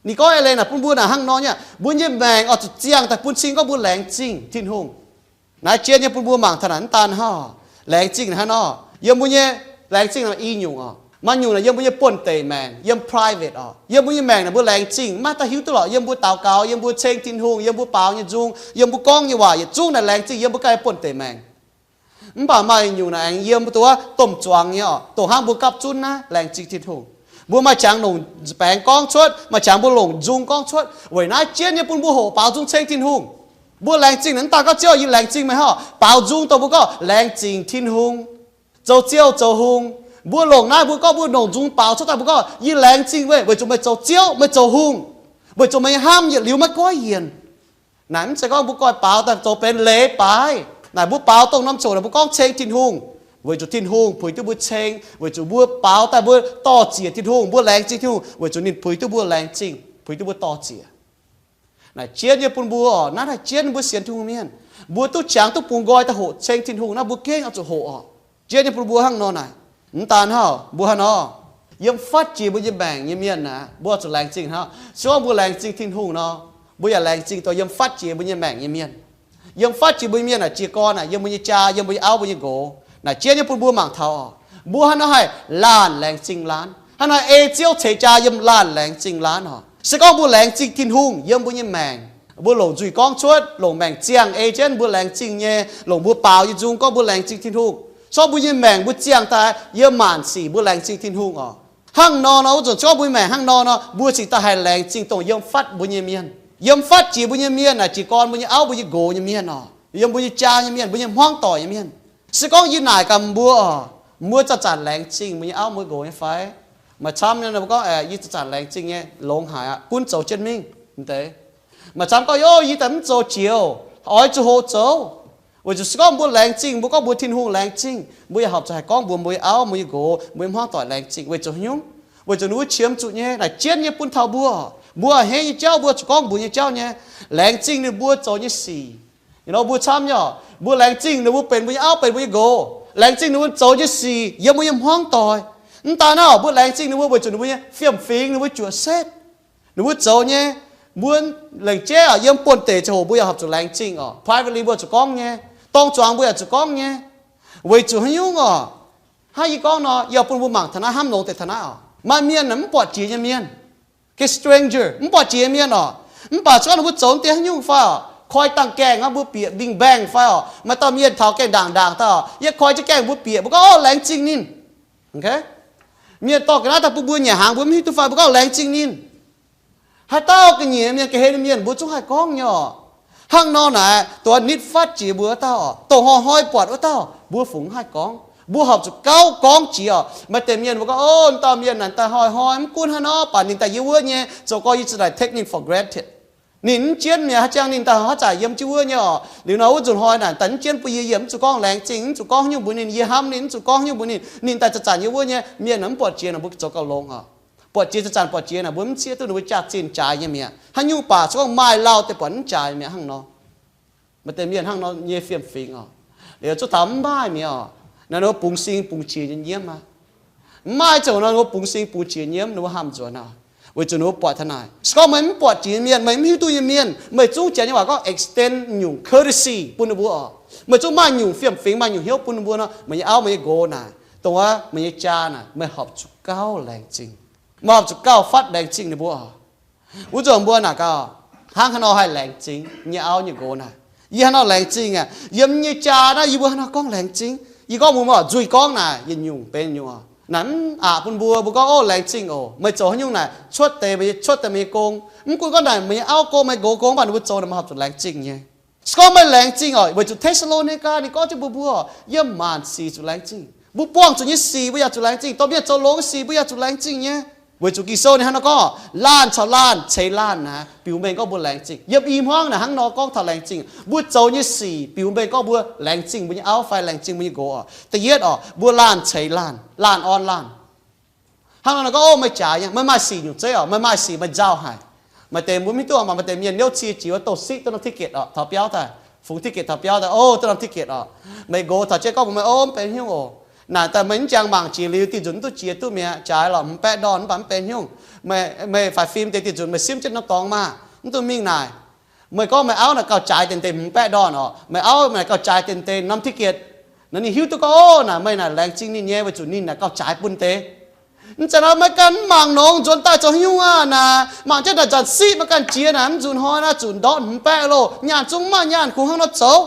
Ninh gorngv eix leiz naaic bun mbuo naaic hnangv nor nyei, mbuo nyei maengc oix zuqc ziangh daaih bun cing gorngv mbuo laengz zingh Tin-Hungh. Naaiv jien nyei bun mbuo mangc taux naaic mv daan hnangv, laengz zingh hnangv nor. Yiem mbuo nyei laengz zingh naaic i nyungc oc. Maaih nyungc naaic yiem mbuo nyei buonv-deic maengc, yiem private oc. Yiem mbuo nyei maengc naaic mbuo laengz zingh maiv daaih hiuv duqv lorqc. Yiem mbuo daux gaux, yiem mbuo ceng Tin-Hungh, yiem mbuo baaux nyei nzung, yiem mbuo gorngv nyei waac yietc zungv naaic laengz zingh yiem mbuo ganh nyei buonv-deic maengc. Mv baac maaih nyungc naaic aengx yiem mbuo duqv domh zuangx nyei oc, dongh hnangv mbuo gapv zunv naaiv laengz zingh Tin-Hungh. Mbuo maaih qangx longc baengx gorngv cuotv, maaih qangx mbuo longc nzung gorngv cuotv. Weic naaiv jien nyei bun mbuo hoqc baaux nzung ceng Tin-Hungh. Mbuo laengz zingh naaic mv daaih gorngv Ziouv yie laengz zingh meih hnangv, baaux nzung dongh mbuo gorngv laengz zingh Tin-Hungh, zoux Ziouv zoux hungh. Mbuo longc naaiv mbuo gorngv mbuo longc nzung baaux cuotv daaih mbuo gorngv yie laengz zingh meih weic zuqc meih zoux Ziouv, meih zoux hungh, weic zuqc meih nyei hnamv yietc liuz maiv goiv yienc. Naaic mv zeiz gorngv mbuo goiv baaux daaih zoux benx leiz baaix. Naaic mbuo baaux dongh norm coc naaic mbuo gorngv ceng Tin-Hungh, weic zuqc Tin-Hungh puix duqv mbuo ceng, weic zuqc mbuo baaux daaih mbuo dor-ziec Tin-Hungh, mbuo laengz zingh Tin-Hungh weic zuqc ninh puix duqv mbuo laengz zingh, puix duqv mbuo dor-ziec. Naaic jien nyei bun mbuo oc, naaiv haih jien mbuo sienx Tin-Hungh mienh, mbuo duqv qangx duqv bungx nqoi daaih hoqc ceng Tin-Hungh naaiv mbuo gengh oix zuqc hoqc oc. Jien nyei bun mbuo hnangv nor naaic. Mv daan hnangv, mbuo hnangv nor, yiem fatv jiex mbuo nyei maengc nyei mienh naaic, mbuo oix zuqc laengz zingh hnangv. Se gorngv mbuo laengz zingh Tin-Hungh nor, mbuo yaac laengz zingh dongh yiem fatv jiex mbuo nyei maengc nyei mienh. Yiem fatv jiex mbuo nyei mienh naaic, jiez gorn naaic, yiem mbuo nyei jaa, yiem mbuo nyei auv, mbuo nyei nqox naaic, jien nyei bun mbuo mangc taux oc, mbuo hnangv nor haih laanh laengz zingh laanh, hnangv nor ei Ziouv ceix jaa yiem laanh laengz zingh laanh oc. Se gorngv mbuo laengz zingh Tin-Hungh yiem mbuo nyei maengc, mbuo longc nzuih gorngv cuotv, longc maengc ziangh ei jienv mbuo laengz zingh nyei, longc mbuo baaux nyei nzung gorngv mbuo laengz zingh Tin-Hungh. Se gorngv mbuo nyei maengc mbuo ziangh daaih yiem maanc sic mbuo laengz zingh Tin-Hungh oc. Hnangv nor nor, wuov zanc se gorngv mbuo nyei maengc hnangv nor nor, mbuo cingx daaih haih laengz zingh dongh yiem fatv mbuo nyei mienh. Yiem fatv jiex mbuo nyei mienh naaic, jiez gorn mbuo nyei auv, mbuo nyei nqox nyei mienh oc, yiem mbuo nyei jaa nyei mienh, mbuo nyei hmuangv doic nyei mienh. Se gorngv yie naaic gaax mbuo oc, mbuo zanc-zanc laengz zingh mbuo nyei auv, mbuo nyei nqox nyei fai? Maaih camv nyei mbuo gorngv, yie zanc-zanc laengz zingh nyei, longx haic aqv, gunv zoux jienv mingh. Mv deix. Maaih camv gorngv, o, yie daaih mv zoux jiex, oix zuqc hoqc zoux. Weic zuqc se gorngv mbuo laengz zingh, mbuo gorngv mbuox Tin-Hungh laengz zingh, mbuo yaac horpc zuqc haih gorngv mbuox mbuo nyei auv, mbuo nyei nqox, mbuo nyei hmuangv doic laengz zingh. Weic zuqc hnyungv, weic zuqc ninh mbuo qiemx zuqc nyei naaic, jienv nyei bun taux mbuo, mbuo a'hneiv nyei jauv mbuo zuqc gorngv mbuox nyei jauv nyei. Laengz zingh ninh mbuo zoux nyei sic. Ih nor mbuo camv nyei oc, mbuo laengz zingh ninh mbuo benx mbuo nyei auv, benx mbuo nyei nqox. Laengz zingh ninh mbuo zoux nyei sic yiem mbuo nyei hmuangv doic. Mv daan hnangv, mbuo laengz zingh ninh mbuo weic zuqc ninh mbuo nyei fiem-fingx, ninh mbuo juoqc setv, ninh mbuo zoux nyei. Mbuo lengc jeiv oc, yiem buonv-deic ziangh hoc mbuo yaac horpc zuqc laengz zingh oc. Privately mbuo zuqc gorngv nyei. Dorng zuangx mbuo yaac zuqc gorngv nyei. Weic zuqc haaix nyungc oc? Hnangv yie gorngv nor, yie bun mbuo mangc taux naaiv, hnamv longx deix taux naaiv oc. Maaih mienh mv buatc jiex nyei mienh, geh stranger, mv buatc jiex nyei mienh oc. Mv baac se gorngv ninh mbuo zoux deix haaix nyungc fai oc, koi dangh gaengh aqv, mbuo bieqc mbing mbaengh fai oc, maaih dauh mienh taux gaengh ndaangc ndaangc daaih oc, yie koi jienv gaengh mbuo bieqc, mbuo gorngv, o, laengz zingh ninh. Mienh dorh ga'naaiv daaih bun mbuo nyanc hnaangx, mbuo mv hiuv duqv fai mbuo gorngv laengz zingh ninh. Haaix dauh ga'nyiec mienh, ga'hlen mienh, mbuo zungv haih gorngv nyei oc. Hnangv nor naaic, dongh nitv fatv jiex mbuo wuov dauh oc, dongh hnoi-hnoi buatc wuov dauh, mbuo fungc mv haih gorngv. Mbuo horpc zuqc gauh gorngv jiex oc. Maaih deix mienh mbuo gorngv, Ov, m'dauh mienh naaic daaih hnoi-hnoi mv gunv haaix nor, baac ninh daaih yie wuov nyei, zoux gorx yie za'naaic take ninh for granted. Ninh mv jienv mi'aqv, haaix jangx ninh daaih haaix zanc yiem jienv wuov nyei oc. Liuz nor wuov nzunc hnoi naaic daaih mv jienv bun yie, yie mv zuqc gorngv laengz zingh, mv zuqc gorngv haaix nyungc mbuox ninh, yie hnamv ninh, mv zuqc gorngv haaix nyungc mbuox ninh, ninh daaih zanc-zanc yiem wuov nyei. Mienh mv buatc jiex naaic mbuo zoux gauh longx oc. Buatc jiex zanc-zanc buatc jiex naaic mbuo mv zieqv duqv ninh mbuo jaax-zinh jaaix nyei mi'aqv. Haaix nyungc baac se gorngv maaih lauh deix buatc mv jaaix mi'aqv hnangv nor. Maaih deix mienh hnangv nor nyei fiem-fingx oc. Liuz zuqc taux mv maaih mi'aqv oc. Naaiv ninh mbuo bungx sing bungx qiex nyei nyiemv aqv. Mv maaih ziangh hoc nor ninh mbuo bungx sing bungx qiex nyiemv, ninh mbuo hamh nzuonx aqv. Weic zuqc ninh mbuo buatc taux naaic. Se gorngv meih mv buatc jiex nyei mienh, meih mv hiuv duqv nyei mienh, meih zungv janx nyei waac gorngv extend nyungc courtesy bun ninh mbuo oc. Meih zungv maaih nyungc fiem-fingx, maaih nyungc hnyouv bun ninh mbuo nor, meih nyei auv, meih nyei nqox naaic, dongh wuov meih nyei jaa naaic, meih horpc zuqc gauh laengz zingh. Meih horpc zuqc gauh fatv laengz zingh ninh mbuo oc. Wuov nzunc mbuo naaic gauh hnangv haaix nor haih laengz zingh nyei auv nyei nqox naaic. Yie hnangv haaix nor laengz zingh aqv? Yiem nyei jaa naaiv yie mbuo hnangv haaix nor gorngv laengz zingh? Yie gorngv mbuo mv oix nzuih gorngv naaic, yietc nyungc benx nyungc oc. Naaic mv aqc bun mbuo, mbuo gorngv, Ov, laengz zingh oc. Meih zoux haaix nyungc naaic cuotv deix, cuotv deix meih nyei gong. Mv gunv gorngv naaic meih nyei auv gong, meih nqox gong, mv baac ninh mbuo zoux naaic meih horpc zuqc laengz zingh nyei. Se gorngv meih laengz zingh oc, weic zuqc Te^saa^lo^ni^gaa ninh gorngv jienv mbuo, mbuo yiem maanc sic zuqc laengz zingh. Mbuo buangh zuqc nyei sic mbuo yaac zuqc laengz zingh. Dorh mienh zoux longx sic mbuo yaac zuqc laengz zingh nyei. Weic zuqc Ging-Sou ninh hnangv nor gorngv, laanh caux laanh ceix laanh naaic biux mengh gorngv mbuo laengz zingh. Yiem i hmuangv naaic hnangv nor gorngv taux laengz zingh. Mbuo zoux nyei sic biux mengh gorngv mbuo laengz zingh mbuo nyei auv fai laengz zingh mbuo nyei nqox oc. Da'yietv oc, mbuo laanh ceix laanh, laanh orn laanh. Hnangv nor gorngv, Ov, meih jaaix nyei, meih maaih sic nyungc zeiv oc, meih maaih sic meih nzauh haic. Maaih deix mbuo mv hiuv duqv oc, maaih deix mienh niouv cie jiex wuov douz-siqv duqv norm ticket oc, taux biauv daaih, fungx ticket taux biauv daaih, Ov, duqv norm ticket oc. Meih nqox taux jienv gorngv mbuox meih, Ov, mv benx hnyouv oc. Naaic daaih meih mv jangx mangc jiex liuz, dieh nzunc mv duqv jiex duqv mi'aqv. Jaaix lorqc, hmz baeqv ndorn mv baac mv benx hnyouv. Meih, meih faix fim deix dieh nzunc meih simv jienv norm dorngx maah, mv duqv mingh naaic. Meih gorngv meih auv naaic gauh jaaix deix deix hmz baeqv ndorn oc, meih auv naaic gauh jaaix deix deix norm ticket. Naaic ninh hiuv duqv gorngv, Ov, naaic meih naaic laengz zingh ninh nyei weic zuqc ninh naaic gauh jaaix bun deix. Mv zeiz nor meih ganh mv mangc nor nzuonx daaih zoux haaix nyungc aav naaic, mangc jienv naaic zanc siqv meih ganh jiex naaic, mv nzunc hnoi naaiv zuqc ndortv hmz baeqv loh, nyaanh zungv mv maaih, nyaanh kungx hnangv nor zoux.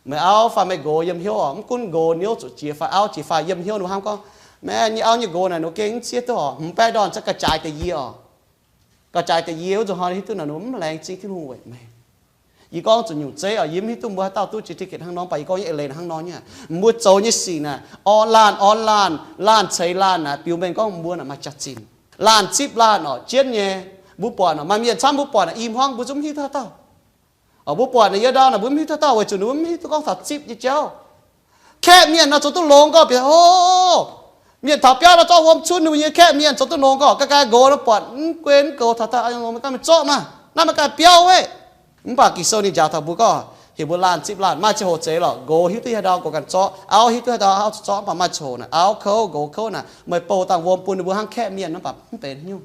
Meih auv fai meih nqox yiem hnyouv oc, mv gunv nqox niouv zuqc jiex fai auv jiex fai yiem hnyouv ninh mbuo hnamv gorngv, Meih nyei auv nyei nqox naaic ninh gengh mv zieqv duqv oc, hmz baeqv ndorn za'gengh jaaix deix yie oc. Gauh jaaix deix yie wuov nzunc hnoi hiuv duqv naaic ninh mv laengz zingh Tin-Hungh weic meih. Yie gorngv zuqc nyungc zeiv oc, yie mv hiuv duqv mbuo haaix dauh duqv jiex ticket hnangv nor, mv baac yie gorngv nyei eix leiz hnangv nor nyei. Mbuo zoux nyei sic naaic, orn laanh orn laanh, laanh ceix laanh naaic biux mengh gorngv mbuo naaic maaih jaax-zinh. Laanh zipv laanh oc, jienv nyei. Mbuo buatc oc, maaih mienh camv mbuo buatc naaic i hmuangv mbuo zungv mv hiuv duqv haaix dauh. Mbuo buatc naaic yiem ndau naaic mbuo mv hiuv duqv haaix dauh weic zuqc ninh mbuo mv hiuv duqv gorngv taux zipv nyei jauv. Kaeqv mienh nor zoux duqv longx gorngv bieqc, Ov, mienh taux biauv nor zorqv wuom cunv ninh mbuo nyei, kaeqv mienh zoux duqv longx gorngv ga'ga'naaiv nqox nor buatc mv guei mv goux taux daaih, Meih ganh mingh zorqv maah, naaiv meih ganh biauv weic. Mv baac Ging-Sou ninh njaaux taux mbuo gorngv heuc mbuo laanh zipv laanh, maaih ziangh hoc zeiz lorqc, nqox hiuv duqv haaix dauh nqox ganh zorqv, auv hiuv duqv haaix dauh auv zorqv, mv baac maaih ziangh hoc naaic auv kouv nqox kouv naaic meih bou dangh wuom bun ninh mbuo hnangv kaeqv mienh, mv baac mv benx haaix nyungc.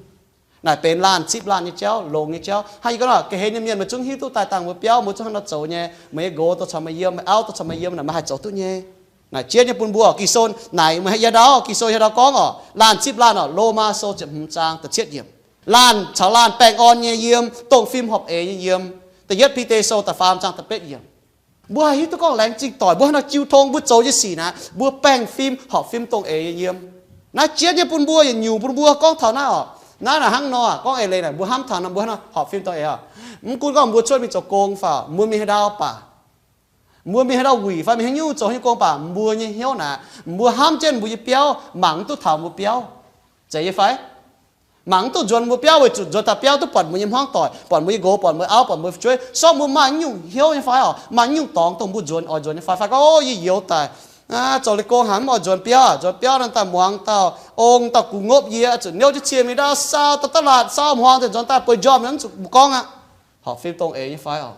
Naaic benx laanh zipv laanh nyei jauv, longx nyei jauv. Hnangv yie gorngv nor, ga'hlen nyei mienh meih zungv hiuv duqv daaih dangh mbuo biauv, mbuo zungv hnangv nor zoux nyei. Meih nyei nqox dongh caux meih yiem, meih auv dongh caux meih yiem naaic meih haih zoux duqv nyei. Naaic jienv nyei bun mbuo, Ging-Sou naaic meih yiem ndau, Ging-Sou yiem ndau gorngv oc, laanh zipv laanh oc, Lomaa Sou ziepc hmz zaang da'cietv yiemc. Laanh caux laanh baengh orn nyei yiem, dongh fim horpc eix nyei yiem. Da'yietv Bide Sou da'faam zaang da'betv yiemc. Mbuo haih hiuv duqv gorngv laengz zingh doic, mbuo hnangv nor jiu tong mbuo zoux nyei sic naaic, mbuo baengh fim horpc fim dongh eix nyei yiem. Naaiv jienv nyei bun mbuo, yietc nyungc bun mbuo gorngv taux naaiv oc. Naaiv naaic hnangv nor, gorngv eix leiz naaic mbuo hnamv taux nor mbuo hnangv nor horpc fim dongh eix oc. Mv gunv gorngv mbuo cuotv mingh zoux gong fai mbuo mingh haaix ndau baac, mbuo mingh haaix ndau wuic fai mingh haaix nyungc zoux haaix nyungc gong baac, mbuo nyei hnyouv naaic, mbuo hnamv jienv mbuo nyei biauv mangc mv duqv taux mbuo biauv. Zeiz nyei fai? Mangc mv duqv nzuonx mbuo biauv weic zuqc nzuonx taux biauv duqv buatc mbuo nyei hmuangv doic, buatc mbuo nyei nqox, buatc mbuo auv, buatc mbuo fu'jueiv, sortv mbuo maaih nyungc hnyouv nyei fai oc, maaih nyungc dorngx dongh mbuo nzuonx oix nzuonx nyei fai, fai gorngv, Ov, yie youz daic, zoux liuz gong haic mv oix nzuonx biauv, nzuonx biauv nor daaih muangx dauh ong dauh gux ngopv yie, zuqc niouv jienv cie mingh ndau saau dauh da'laatc saau hmuangx deix nzuonx daaih bueix njormh nor mv zuqc mbuo gorngv aqv. Horpc fim dongh eix nyei fai oc?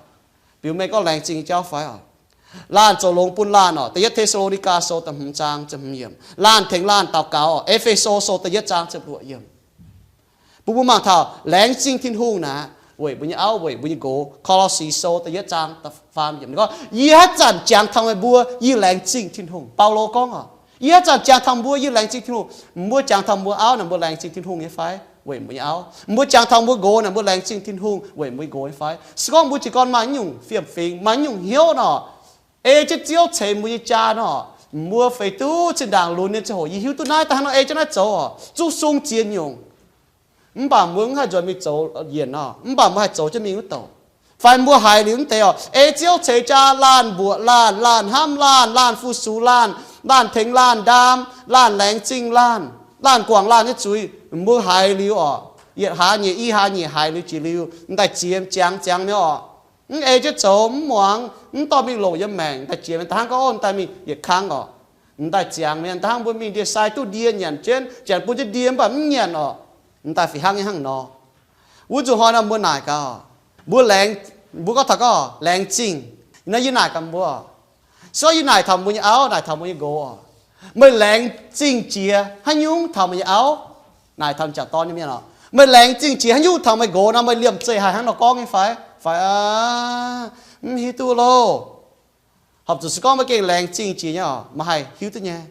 Biux mengh gorngv laengz zingh nyei jauv fai oc? Laanh zoux longx bun laanh oc. Da'yietv Te^saa^lo^ni^gaa Sou da'hmz zaang ziepc hmz yiemc. Laanh tengx laanh daux gaux oc. E^fe^so Sou da'yietv zaang ziepc luoqc yiemc. Bun mbuo mangc taux laengz zingh Tin-Hungh naaic, weic mbuo nyei auv, weic mbuo nyei nqox. Ko^lo^si Sou da'yietv zaang da'faam yiemc gorngv, Yie haaix zanc jangx taux meih mbuo, yie laengz zingh Tin-Hungh. Baulo gorngv oc, Yie haaix zanc jangx taux mbuo, yie laengz zingh Tin-Hungh. Mbuo jangx taux mbuo auv naaic, mbuo laengz zingh Tin-Hungh nyei fai? Weic mbuo nyei auv. Mbuo jangx taux mbuo nqox naaic, mbuo laengz zingh Tin-Hungh weic mbuo nyei nqox nyei fai? Se gorngv mbuo jiez gorn maaih nyungc fiem-fingx, maaih nyungc hnyouv nor, ei jienv Ziouv ceix mbuo nyei jaa nor, Mbuo feix duqv zinh ndaangc lunx nyei ziangh hoc yie hiuv duqv naaiv daaih hnangv nor ei jienv naaiv zoux oc, zuqc sung ziex nyungc. Mv baac mbuo mv haih nzuonx mingh zoux yienc nor, mv baac mbuo haih zoux jienv mingh wuov douc. Fai mbuo haiz liuz mv deix oc, ei Ziouv ceix jaa laanh mbuoqc laanh, laanh hnamv laanh, laanh fu-sux laanh, laanh tengx laanh ndaam, laanh laengz zingh laanh, laanh guangc laanh nyei zuiz, mbuo haiz liuz oc, yietc hlaax nyeic i hlaax nyeic haiz liuz jiex liuz, m'daaih ziex ziangx ziangx mi'aqv oc. Mv ei jienv zoux, mv muangx, mv dorh mingh longc yiem maengc, m'daaih jiex mingh daaih hnangv gorngv, ov, m'daaih mingh yietc kang oc. M'daaih ziangx mingh daaih hnangv mbuo mingh ndie-sai duqv ndie nyanc jienv, janx bun jienv ndie mv baac mv nyanc oc. M'daaih fih hnangv nyei hnangv nor. Wuov nzunc hnoi nor mbuo naaic gaax, mbuo laengz, mbuo gorngv taux gorngv laengz zingh. Nor yie naaic gaax mbuo, se gorngv yie naaic taux mbuo nyei auv, naaic taux mbuo nyei nqox oc, meih laengz zingh jiex haaix nyungc taux meih nyei auv? Naaic taux m'jangc dorn nyei mienh oc, meih laengz zingh jiex haaix nyungc taux meih nqox nor, meih liemh zeih haih hnangv nor gorngv nyei fai? Fai aav, mv hiuv duqv loh. Horpc zuqc se gorngv meih gengh laengz zingh jiex nyei oc, meih haih hiuv duqv nyei.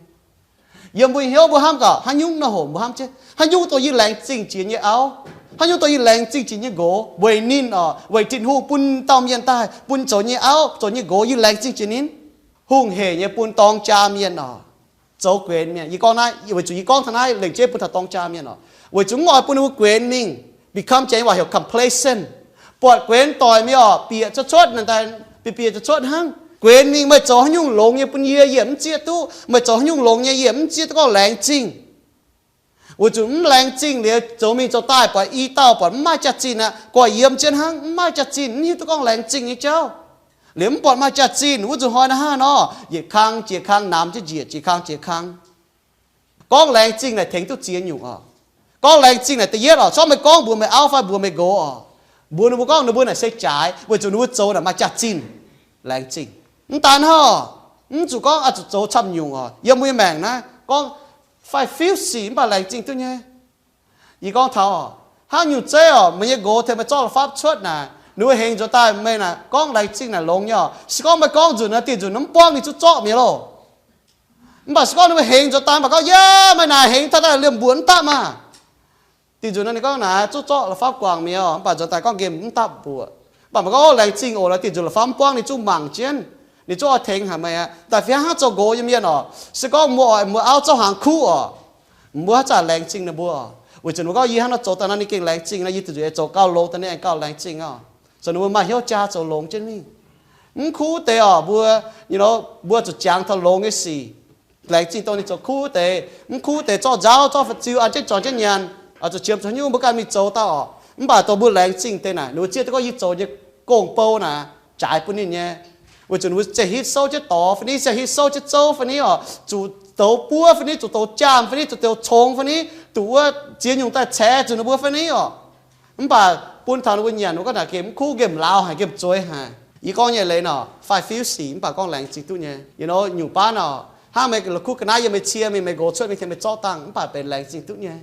Yiem mbuo hnyouv mbuo hnamv gaax haaix nyungc nor hoc mbuo hnamv jienv, haaix nyungc dongh yie laengz zingh jiex nyei auv, haaix nyungc dongh yie laengz zingh jiex nyei nqox weic ninh oc, weic Tin-Hungh bun dauh mienh daaih bun zoux nyei auv zoux nyei nqox, yie laengz zingh jiex ninh. Hungh heic nyei bun dorng jaa mienh oc, zoux guenx mienh. Yie gorngv naaiv weic zuqc yie gorngv taux naaiv lengc jeiv bun taux dorng jaa mienh oc, weic zuqc mv oix bun ninh mbuo guenx mingh. Become, janx waac heuc complacent, buatc guenx doic mingh oc, bieqc cuotv cuotv, bieqc bieqc cuotv cuotv hnangv. Guenx mingh, meih zoux haaix nyungc longx nyei bun yie, yie mv zieqv duqv. Meih zoux haaix nyungc longx nyei yie mv zieqv duqv gorngv laengz zingh. Weic zuqc mv laengz zingh liuz zoux mingh zoux daaih buatc i dauh buatc mv maaih jaax-zinh aqv, guaix yiem jienv hnangv, mv maaih jaax-zinh, mv hiuv duqv gorngv laengz zingh nyei jauv. Liuz mv buatc maaih jaax-zinh, wuov nzunc hnoi naaiv hnangv nor, yietc kang jiex kang, namx jienv njiec, jiex kang jiex kang. Gorngv laengz zingh naaic tengx duqv ziex nyungc oc. Gorngv laengz zingh naaic da'yietv oc, se gorngv meih gorngv mbuox meih auv fai mbuox meih nqox oc, mbuox ninh mbuo gorngv ninh mbuo naaic se jaaix, weic zuqc ninh mbuo zoux naaic maaih jaax-zinh. Laengz zingh. Mv daan hnangv, mv zuqc gorngv oix zuqc zoux camv nyungc oc. Yiem mbuo nyei maengc naaiv gorngv fai fiuv sic mv baac laengz zingh duqv nyei. Yie gorngv taux, hnangv nyungc zeiv oc, meih nyei nqox tengx meih zorqv la'fapv cuotv naaic, ninh mbuo hengx nzuonx daaih meih naaic gorngv laengz zingh naaic longx nyei oc. Se gorngv meih gorngv nzunc naaic, dih nzunc mv buangv ninh zuqc zorqv mi'aqv loh. Mv baac se gorngv ninh mbuo hengx nzuonx daaih mv baac gorngv, yaac meih naaic hengx taux daaih liemh mbuoqc mv dapv maah. Dih nzunc nor ninh gorngv naaic zuqc zorqv la'fapv guangc mi'aqv, mv baac nzuonx daaih gorngv nqemh mv dapv mbuoqc. Mv baac meih gorngv, ov, laengz zingh oc, dih nzunc la'fapv mv buangv ninh zuqc mangc jienv, ninh zuqc oix tengx haic meih aqv. Daaih fih hnangv zoux nqox nyei mienh oc, se gorngv mbuo oix mbuo auv zorqv hnaangx kuv oc, mbuo haaix zanc laengz zingh ninh mbuo oc? Weic zuqc mbuo gorngv yie hnangv nor zoux daaih nor ninh gengh laengz zingh nor, yie dih nzunc ei zoux gauh longx daaih ninh aengx gauh laengz zingh oc. Zoux ninh mbuo maaih hnyouv jaa zoux longx jienv mingh. Mv kuv deix oc, mbuo, you know, mbuo zuqc jangx taux longx nyei sic. Laengz zingh dongh ninh zoux kuv deix. Mv kuv deix zorqv nzauv, zorqv fa'ziu an jienv juangc jienv nyanc, oix zuqc qiemx zuqc haaix nyungc mbuo ganh mingh zoux daaih oc. Mv baac dongh mbuo laengz zingh deix naaic, ninh mbuo zieqv duqv gorngv yie zoux nyei gong-bou naaic, jaaix bun ninh nyei. Weic zuqc ninh mbuo ziouc hitv souv jienv dorx fai ni, ziouc hitv souv jienv zouv fai ni oc, zuqc douz buov fai ni, zuqc douz jaamh fai ni, zuqc douz congx fai ni, duqv wuov ziex nyungc daaih ceix zuqc ninh mbuo fai ni oc. Mv baac bun taux ninh mbuo nyanc, ninh mbuo gorngv naaic gengh mv kuv, nqemh lauz haic, nqemh zueiz haic. Yie gorngv nyei leiz nor, fai fiuv sic mv baac gorngv laengz zingh duqv nyei. You know, nyungc baav nor, hnangv meih la'kuqv ga'naaiv yiem meih cie mingh, meih nqox cuotv mingh tengx meih zorqv dangh, mv baac benx laengz zingh duqv nyei.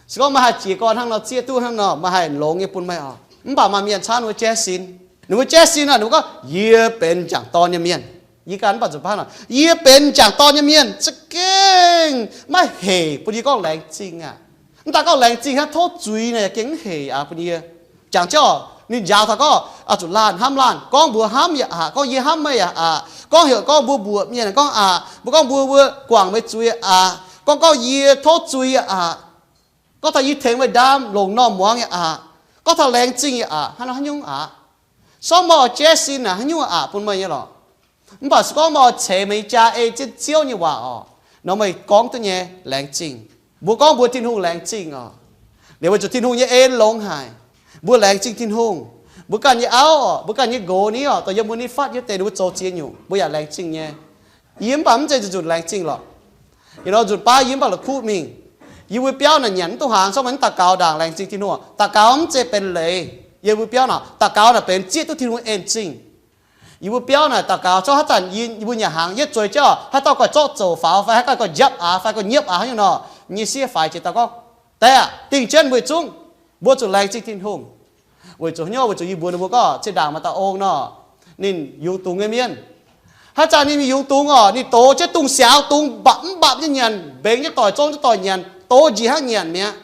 Se gorngv meih haih jiez gorn hnangv nor, zieqv duqv hnangv nor, meih haih longx nyei bun meih oc. Mv baac maaih mienh camv ninh mbuo jaiv sin. Ninh mbuo jaiv sin nor, ninh mbuo gorngv, yie benx m'jangc dorn nyei mienh. Yie ganh mv baac zuqc baav nor, yie benx m'jangc dorn nyei mienh za'gengh maiv heic bun yie gorngv laengz zingh aqv. Mv daan gorngv laengz zingh hnangv, tov zuiz naaic yaac gengh mv heic aqv bun yie. Jangx jienv oc, ninh njaaux taux gorngv oix zuqc laanh hnamv laanh, gorngv mbuox hnamv yaac aqc, gorngv yie hnamv meih yaac aqc, gorngv heuc gorngv mbuo mbuoqc mienh gorngv aqc, mbuo gorngv mbuo wuov guangc meih zuiz yaac aqc, gorngv gorngv yie tov zuiz yaac aqc, gorngv taux yie tengx meih ndaam longc normh muangx yaac aqc, gorngv taux laengz zingh yaac aqc, hnangv nor haaix nyungc aqc? Se gorngv meih oix jaiv sin naaic, haaix nyungc aqc bun meih nyei lorqc? Mv baac se gorngv meih oix ceix meih nyei jaa ei jienv Ziouv nyei waac oc, nor meih gorngv duqv nyei laengz zingh. Mbuo gorngv mbuox Tin-Hungh laengz zingh oc. Liuz weic zuqc Tin-Hungh nyei en longx haic, mbuo laengz zingh Tin-Hungh. Mbuo ganh nyei auv oc, mbuo ganh nyei nqox ni oc, dongh yiem mbuo ni fatv nyei deix ninh mbuo zoux ziex nyungc, mbuo yaac laengz zingh nyei. Yie mv baac mv zeiz nzunc nzunc laengz zingh lorqc. Yie nor nzunc baav yie mv baac la'kuqv mingh, yie mbuo biauv naaic nyanc mv duqv hnaangx, se gorngv meih mv daux gaux ndaangc laengz zingh Tin-Hungh. Daux gaux mv zeiz benx leiz. Yie mbuo biauv naaic daux gaux naaic benx zieqv duqv Tin-Hungh en zingh. Yie mbuo biauv naaic daux gaux, se gorngv haaix zanc yie mbuo nyanc hnaangx, yie zueiz jienv oc, haaix dauh ganh zorqv zoux faaux fai haaix dauh ganh njapv aqv fai ganh nyiepv aqv haaix nyungc nor, nyei sieqv faix jiex dau gorngv, Daaih aqv, dingh jienv mbuo yietc zungv, mbuo zuqc laengz zingh Tin-Hungh. Weic zuqc haaix nyungc? Weic zuqc yie mbuox ninh mbuo gorngv zinh ndaangc maaih dauh ong nor, ninh yungz dungz nyei mienh. Haaix zanc ninh mingh yungz dungz oc, ninh dox jienv dungz siaaux dungz mbapc mv mbapc nyei nyanc, mbengx jienv doic zong jienv doic nyanc, dox njiec hnangv nyanc mi'aqv.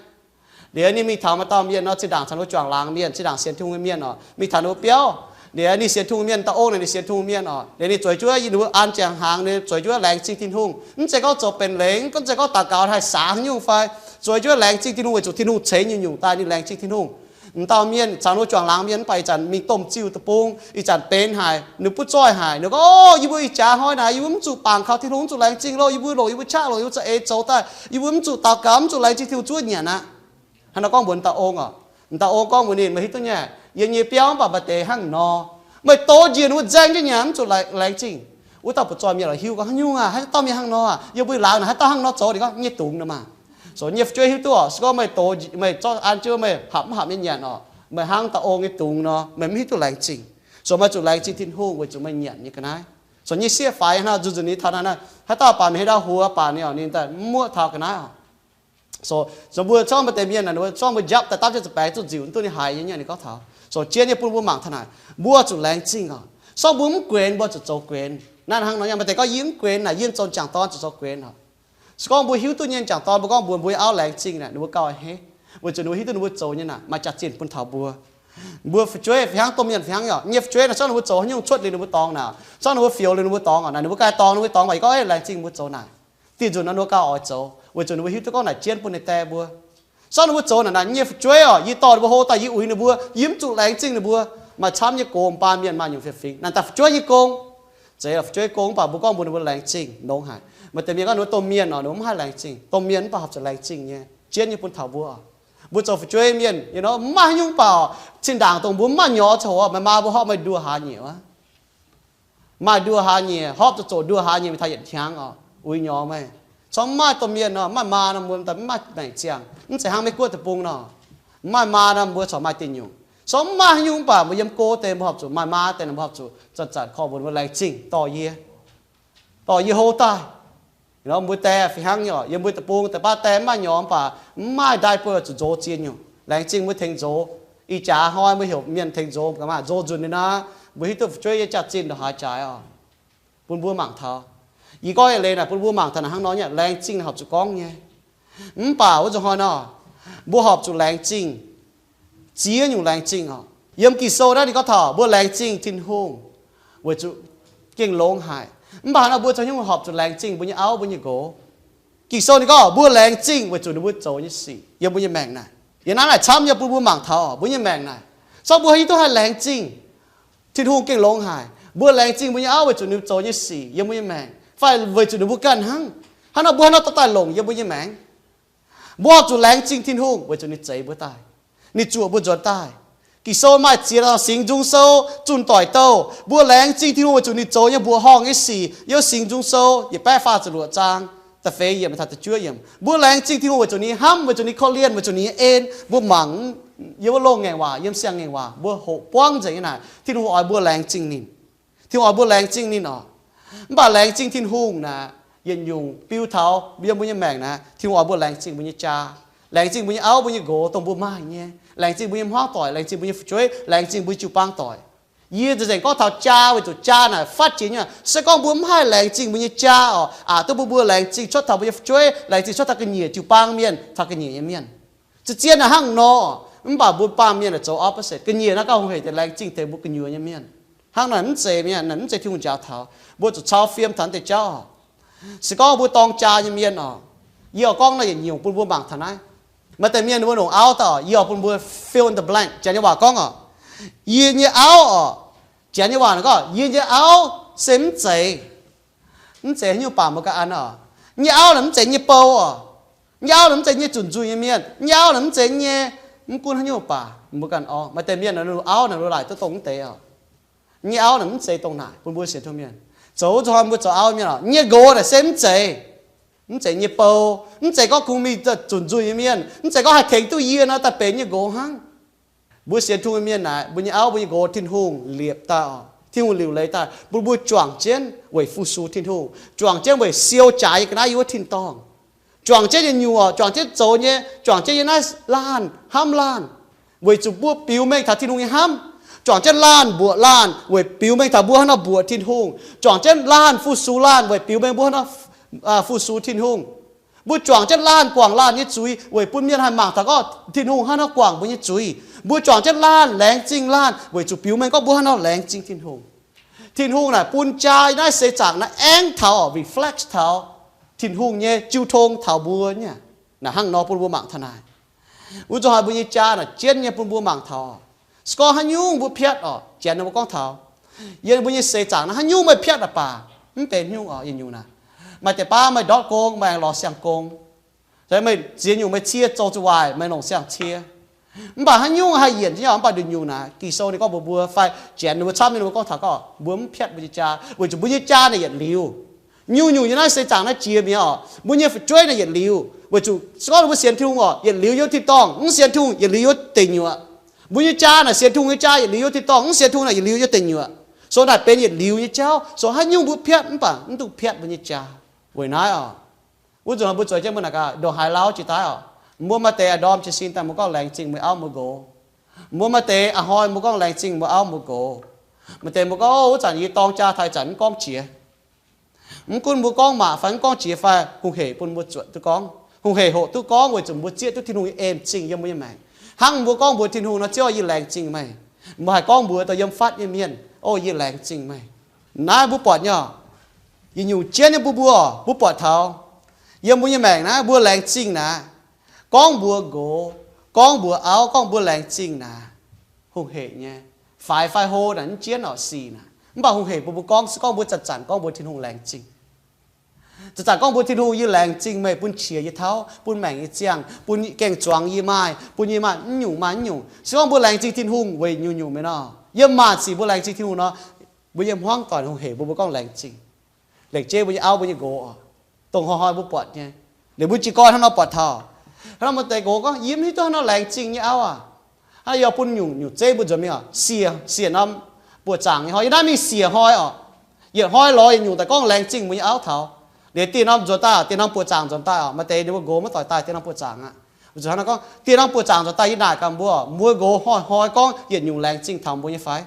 Liuz ninh mingh taux maaih dauh mienh nor, zinh ndaangc caux ninh mbuo juangc laangz mienh, zinh ndaangc sienx Tin-Hungh nyei mienh oc, mingh taux ninh mbuo biauv. Liuz ninh sienx Tin-Hungh mienh, dauh ong naaic ninh sienx Tin-Hungh mienh oc. Liuz ninh zueiz jienv, yie ninh mbuo an ziangx hnaangx, ninh zueiz jienv laengz zingh Tin-Hungh. Mv zeiz gorngv zoux benx lengx, mv zeiz gorngv daux gaux haih saax haaix nyungc fai, zueiz jienv laengz zingh Tin-Hungh weic zuqc Tin-Hungh ceix nyungc-nyungc daaih, ninh laengz zingh Tin-Hungh. M'dauh mienh caux ninh mbuo juangc laangz mienh mv baac ih zanc mingh domh ziuh deic-bung, ih zanc benx haic, ninh mbuo buov zoih haic, ninh gorngv, Ov, yie mbuo ih jaax hnoi naaic yie mbuo mv zuqc bangc kaux Tin-Hungh, mv zuqc laengz zingh loh, yie mbuo longc yie mbuo qaqv, longc yie mbuo za'eix zoux daaih, yie mbuo mv zuqc daux gaux, mv zuqc laengz zingh Tin-Hungh zuov nyanc aqv. Hnangv nor gorngv mbuox dauh ong oc. Dauh ong gorngv mbuox ninh, Meih hiuv duqv nyei, yiem nyei biauv mv baac maaih deix hnangv nor. Meih dox njiec ninh mbuo nzaeng jienv nyanc mv zuqc laengz zingh. Wuov dauh butv-zoih mienh lorqc hiuv gorngv, Haaix nyungc aac, haaix dauh mienh hnangv nor aac? Yie mbuo laangz naaic haaix dauh hnangv nor zoux? Ninh gorngv, Nyei dungz nor maah. So nyei fu'jueiv hiuv duqv oc, se gorngv meih dox, meih zorqv an jienv meih hapc mv hapc nyei nyanc oc, meih hnangv dauh ong nyei dungz nor, meih mv hiuv duqv laengz zingh. So meih zuqc laengz zingh Tin-Hungh weic zuqc meih nyanc nyei ga'naaiv. So nyei sieqv faix hnangv nor, nzunc nzunc ninh taux naaic, haaix dauh baac meih haaix ndau huox baac ninh oc, ninh daaih mv muoqv taux ga'naaiv oc. So, so mbuo zorqv maaih deix mienh naaic, ninh mbuo zorqv mbuo njapv daaih dapv jienv za'baengx zuqc nziuc, mv duqv ninh haiz nyei, ninh gorngv taux. So jienv nyei bun mbuo mangc taux naaic, mbuo zuqc laengz zingh oc. Se gorngv mbuo mv guenx, mbuo zuqc zoux guenx. Naaiv hnangv nor, yaac maaih deix gorngv, Yie mv guenx naaic, yie zoux m'jangc dorn zuqc zoux guenx oc. Se gorngv mbuo hiuv duqv nyei m'jangc dorn, mbuo gorngv mbuox mbuo nyei auv laengz zingh naaic, ninh mbuo gauh a'hneiv, weic zuqc ninh mbuo hiuv duqv ninh mbuo zoux nyei naaic maaih jaax-zinh bun taux mbuo. Mbuo fu'jueiv fih hnangv, domh mienh fih hnangv oc. Nyei fu'jueiv naaic, se gorngv ninh mbuo zoux haaix nyungc cuotv liuz ninh mbuo dorngx naaic, se gorngv ninh mbuo fioux liuz ninh mbuo dorngx oc, naaic ninh mbuo ganh dorngx ninh mbuo dorngx, mv baac yie gorngv, Ei, laengz zingh mbuo zoux naaic. Diuh nzunc nor ninh mbuo gauh oix zoux, weic zuqc ninh mbuo hiuv duqv gorngv naaic jienv bun ninh die mbuo. Se gorngv ninh mbuo zoux naaic, naaic nyei fu'jueiv oc, yie dorh ninh mbuo hlo daaih, yie uix ninh mbuo, yie mv zuqc laengz zingh ninh mbuo. Maaih camv nyei gox, baamh mienh maaih nyungc fih fingx naaic daaih fu'jueiv nyei gong. Zeiz fu'jueiv gong, mv baac mbuo gorngv mbuox ninh mbuo laengz zingh, nongx haic. Maaih deix mienh gorngv ninh mbuo domh mienh oc, ninh mbuo mv haih laengz zingh. Domh mienh mv baac horpc zuqc laengz zingh nyei, jienv nyei bun taux mbuo oc. Mbuo zoux fu'jueiv mienh, you know, mv maaih haaix nyungc baac zinh ndaangc dongh mbuo mv maaih nyorx ziangh hoc, meih maa mbuo horpc meih nduoh hlaax nyieqc wuov. Maaih nduoh hlaaix nyieqc, horpc zuqc zoqc nduoh hlaax nyieqc, meih taux yietc hnyangx oc, uix nyorx meih. Corc mv maaih domh mienh nor, mv maaih maa nor, mbuo mv maaih maengc ziangh. Mv zeiz hnangv Meiv Guoqv deic-bung nor, mv maaih maa nor, mbuo corc maaih diuh nyungc. Corc mv maaih haaix nyungc baac mbuo yiem go deix mbuo horpc zuqc, maaih maa deix mbuo horpc zuqc zanc-zanc korv-mbuox mbuo laengz zingh dorh yie, dorh yie hlo daaih. Mbuo die fih hnangv nyei oc, yiem mbuo deic-bung deix baav die mv maaih nyorx mv baac mv maaih diaper zuqc nzox ziex nyungc. Laengz zingh mbuo tengx nzox. Ih jaax hnoi mbuo heuc mienh tengx nzox, ga'maah nzox nzunc liuz naaiv, mbuo hiuv duqv fu'jueiv nyei jaax-zinh ndongc haaix jaaix oc. Bun mbuo mangc taux. Yie gorngv nyei leiz naaic bun mbuo mangc taux naaic hnangv nor nyei, laengz zingh naaic horpc zuqc gorngv nyei. Mv baac wuov zanc hnoi nor, mbuo horpc zuqc laengz zingh. Ziex nyungc laengz zingh oc. Yiem Ging-Sou naaiv ninh gorngv taux mbuo laengz zingh Tin-Hungh weic zuqc gengh longx haic. Mv baac hnangv nor mbuo zoux haaix nyungc horpc zuqc laengz zingh mbuo nyei auv mbuo nyei nqox? Ging-Sou ninh gorngv mbuo laengz zingh weic zuqc ninh mbuo zoux nyei sic yiem mbuo nyei maengc naaic. Yiem naaiv naaic camv nyei bun mbuo mangc taux mbuo nyei maengc naaic, se gorngv mbuo hiuv duqv haih laengz zingh Tin-Hungh gengh longx haic. Mbuo laengz zingh mbuo nyei auv weic zuqc ninh zoux nyei sic yiem mbuo nyei maengc, fai weic zuqc ninh mbuo ganh hnangv. Hnangv nor mbuo hnangv nor dorh daaih longc yiem mbuo nyei maengc. Mbuo horpc zuqc laengz zingh Tin-Hungh weic zuqc ninh zeix mbuo daaih, ninh zuoqc mbuo nzuonx daaih. Ging-Sou maaih ziex dauh Singx Nzung Sou, zunh doic douh. Mbuo laengz zingh Tin-Hungh weic zuqc ninh zoux nyei mbuoqc horngh nyei sic. Yiem Singx Nzung Sou yietc baeqv faah ziepc luoqc zaang da'feix yiemc taux da'juov yiemc, mbuo laengz zingh Tin-Hungh weic zuqc ninh hnamv, weic zuqc ninh korv-lienh, weic zuqc ninh nyei en. Mbuo mangc yiem wuov loh ngaengc waac, yiem siang-ngaengc waac, mbuo hoqc buangv nzengc nyei naaic, Tin-Hungh oix mbuo laengz zingh ninh. Tin-Hungh oix mbuo laengz zingh ninh oc. Mv baac laengz zingh Tin-Hungh naaic, yietc nyungc biu taux yiem mbuo nyei maengc naaic, Tin-Hungh oix mbuo laengz zingh mbuo nyei jaa, laengz zingh mbuo nyei auv mbuo nyei nqox dongh mbuo maaih nyei, laengz zingh mbuo nyei hmuangv doic, laengz zingh mbuo nyei fu'jueiv, laengz zingh mbuo jiu-baang doic. Yie nzengc gorngv taux jaa weic zuqc jaa naaic fatv jiex nyei. Se gorngv mbuo mv haih laengz zingh mbuo nyei jaa oc, aqc duqv bun mbuo laengz zingh cuotv taux mbuo nyei fu'jueiv, laengz zingh cuotv taux ga'nyiec jiu-baang mienh, taux ga'nyiec nyei mienh. Zien-zien naaic hnangv nor, mv baac mbuo baamh mienh naaic zoux opposite. Ga'nyiec naaiv gauh hungh hec deix laengz zingh teix mbuo gu'nyuoz nyei mienh. Hnangv naaic mv zeiz mienh, mv zeiz Tin-Hungh njaaux taux. Mbuo zuqc cau fiem taux naaiv deix jauv oc. Se gorngv mbuo dorng jaa nyei mienh oc, yie oix gorngv naaiv yietc nyungc bun mbuo mangc taux naaiv. Maaih deix mienh mbuo longc auv daaih oc, yie oix bun mbuo fill in the blank. Janx nyei waac gorngv oc, yie nyei auv oc. Janx nyei waac gorngv, yie nyei auv se mv zeiz, mv zeiz haaix nyungc baac mbuo ganh an oc. Nyei auv naaic mv zeiz nyei bou oc. Nyei auv naaic mv zeiz nyei zunc nzuih nyei mienh. Nyei auv naaic mv zeiz nyei, mv gunv haaix nyungc baac mbuo ganh orv. Maaih deix mienh auv naaic laaic duqv dongh mv deix oc. Nyei auv naaic mv zeiz dongh naaic bun mbuo sienx Tin-Hungh mienh. Zoux wuov zanc hnoi mbuo zoux auv mienh oc, nyei nqox naaic se mv zeiz, mv zeiz nyei bou, mv zeiz gorngv kungx mingh zunc nzuih nyei mienh, mv zeiz gorngv haih tengx duqv yie nor daaih benx nyei nqox hnangv. Mbuo sienx Tin-Hungh mienh naaic, mbuo nyei auv mbuo nyei nqox Tin-Hungh liepc daaih oc, Tin-Hungh liuc leiz daaih bun mbuo juangc jienv weic fu-sux Tin-Hungh, juangc jienv weic siou jaaix nyei ga'naaiv yiem wuov tin-dorngh. Juangc jienv yietc nyungc oc, juangc jienv zoux nyei, juangc jienv yiem naaiv laanh hnamv laanh, weic zuqc mbuo biux mengh taux Tin-Hungh nyei hnamv. Juangc jienv laanh mbuoqc laanh weic biux mengh taux mbuo hnangv nor mbuoqc Tin-Hungh. Juangc jienv laanh fu-sux laanh weic biux mengh mbuo hnangv nor fu-sux Tin-Hungh. Mbuo juangc jienv laanh guangc laanh nyei zuiz weic bun mienh haih mangc taux gorngv Tin-Hungh hnangv nor guangc mbuo nyei zuiz. Mbuo juangc jienv laanh laengz zingh laanh weic zuqc biux mengh gorngv mbuo hnangv nor laengz zingh Tin-Hungh. Tin-Hungh naaic bun jaa naaiv seix zaangc naaiv aengx taux, reflect taux Tin-Hungh nyei jiu tong taux mbuo nyei. Naaic hnangv nor bun mbuo mangc taux naaic. Wuov zuqc haiz mbuo nyei jaa naaic jienv nyei bun mbuo mangc taux. Se gorngv haaix nyungc mbuo piatv orqc, janx ninh mbuo gorngv taux, yiem mbuo nyei seix zaangc naaiv haaix nyungc meih piatv aqv baac mv benx nyungc orqc, yietc nyungc naaic. Maaih deix baav meih ndortv gong, meih aengx lorz siang-gong. Meih ziex nyungc meih cie zoux zuqc waaic, meih longc siang-cie. Mv baac haaix nyungc haih yienc jienv nyei orqc, mv baac nduqc nyungc naaic Ging-Sou ninh gorngv mbuox mbuo fai janx ninh mbuo camv nyei ninh mbuo gorngv taux gorngv mbuo mv piatv mbuo nyei jaa weic zuqc mbuo nyei jaa naaic yietc liuz. Nyungc-nyungc yiem naaiv seix zaangc naaiv jiex mi'aqv orqc, mbuo nyei fu'jueiv naaic yietc liuz. Weic zuqc se gorngv ninh mbuo sienx Tin-Hungh orqc, yietc liuz yiem tin-dorngh, mv sienx Tin-Hungh yietc liuz yiem deic nyuoqc. Mbuo nyei jaa naaic sienx Tin-Hungh nyei jaa yietc liuz yiem tin-dorngh, mv sienx Tin-Hungh naaic yietc liuz yiem deic nyuoqc. So naaic benx yietc liuz nyei jauv. So haaix nyungc mbuo piatv mv baac mv dungx piatv mbuo nyei jaa. Weic naaiv orqc, wuov nzunc mbuo zueiz jienv mbuo naaic gaax ndongc haaix lauv jiex daaih orqc, mbuo maaih deix a'ndorm jiez sin daaih mbuo gorngv laengz zingh mbuo nyei auv mbuo nqox. Mbuo maaih deix a'hnoi mbuo gorngv laengz zingh mbuo auv mbuo nqox. Maaih deix mbuo gorngv, o, wuov zanc yie dorng jaa taux ih zanc mv gorngv jiex. Mv gunv mbuo gorngv maac fai mv gorngv jiex fai, hungh hec bun mbuo zuotc duqv gorngv, hungh hec hoqc duqv gorngv weic zuqc mbuo zieqv duqv Tin-Hungh nyei en-zingh yiem mbuo nyei maengc. Hnangv mbuo gorngv mbuox Tin-Hungh nor, Ziouv, yie laengz zingh meih. Mbuo haih gorngv mbuox dongh yiem fatv nyei mienh, o, yie laengz zingh meih. Naaiv mbuo buatc nyei orqc, yietc nyungc jienv nyei bun mbuo orqc, mbuo buatc taux yiem mbuo nyei maengc naaiv mbuo laengz zingh naaic, gorngv mbuox nqox, gorngv mbuox auv, gorngv mbuo laengz zingh naaic, hungh hec nyei. Faix fai hlo naaic mv jienv orqc, sic naaic, mv baac hungh hec bun mbuo gorngv, se gorngv mbuo zanc-zanc gorngv mbuox Tin-Hungh laengz zingh. Zanc-zanc gorngv mbuox Tin-Hungh, yie laengz zingh meih bun qiex yie tauv, bun maengc yie ziangh, bun gaeng-zuangx yie maaih, bun yie maaih mv nyungc maaih mv nyungc. Se gorngv mbuo laengz zingh Tin-Hungh weic nyungc-nyungc meih nor, yiem maanc sic mbuo laengz zingh Tin-Hungh nor, mbuo nyei hmuangv doic hungh hec mbuo, mbuo gorngv laengz zingh. Lengc jeiv mbuo nyei auv mbuo nyei nqox, dongh hnoi-hnoi mbuo buatc nyei. Liuz mbuo jiez gorn hnangv nor buatc taux, hnangv nor maaih deix nqox gorngv, yie mv hiuv duqv hnangv nor laengz zingh nyei auv aac. Hnangv nor yie bun nyungc, nyungc zeiv mbuo nzuonx mingh orqc, siec, siec norm buoqc zaangc nyei hnoi, yie naaiv mingh siec hnoi orqc. Yietc hnoi lorz yietc nyungc daaih gorngv laengz zingh mbuo nyei auv taux. Liuz dieh norm nzuonx daaih, dieh norm buoqc zaangc nzuonx daaih orqc, maaih deix ninh mbuo nqox maiv doic daaih dieh norm buoqc zaangc aqv. Weic zuqc hnangv nor gorngv dieh norm buoqc zaangc nzuonx daaih, yie naaic gaax mbuo, mbuo nqox hnoi-hnoi gorngv yietc nyungc laengz zingh taux mbuo nyei fai?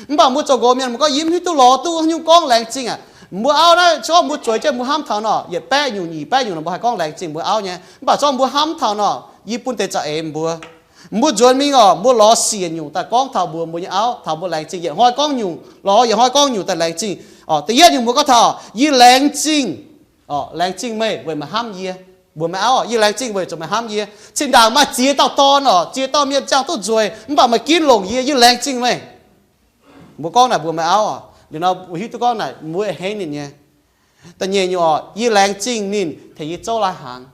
Mv baac mbuo zoux nqox mienh mbuo gorngv, yie mv hiuv duqv lorz duqv haaix nyungc gorngv laengz zingh aqv. Mbuo auv naaiv, se gorngv mbuo zueiz jienv mbuo hnamv taux nor, yietc baeqv nyungc, nyic baeqv nyungc nor, mbuo haih gorngv laengz zingh mbuo auv nyei. Mv baac se gorngv mbuo hnamv taux nor, yie bun deix za'eix mbuo. Mbuo nzuonx mingh orqc, mbuo lorz siec nyungc daaih gorngv taux mbuox mbuo nyei auv, taux mbuo laengz zingh. Yietc hnoi gorngv nyungc, lorz yietc hnoi gorngv nyungc daaih laengz zingh. Orqc, da'yietv nyungc mbuo gorngv taux, yie laengz zingh, orqc, laengz zingh meih weic meih hnamv yie. Mbuox meih auv, yie laengz zingh weic zuqc meih hnamv yie. Zinh ndaangc maaih ziex dauh dorn orqc, ziex dauh mienh ziangh duqv nzueic, mv baac meih ginv longc yie, yie laengz zingh meih. Mbuo gorngv naaic mbuox meih auv orqc, liuz nor mbuo hiuv duqv gorngv naaic mbuo a'hneiv ninh nyei. Da'nyeic nyungc orqc, yie laengz zingh ninh tengx yie zouv lai-hnaangx.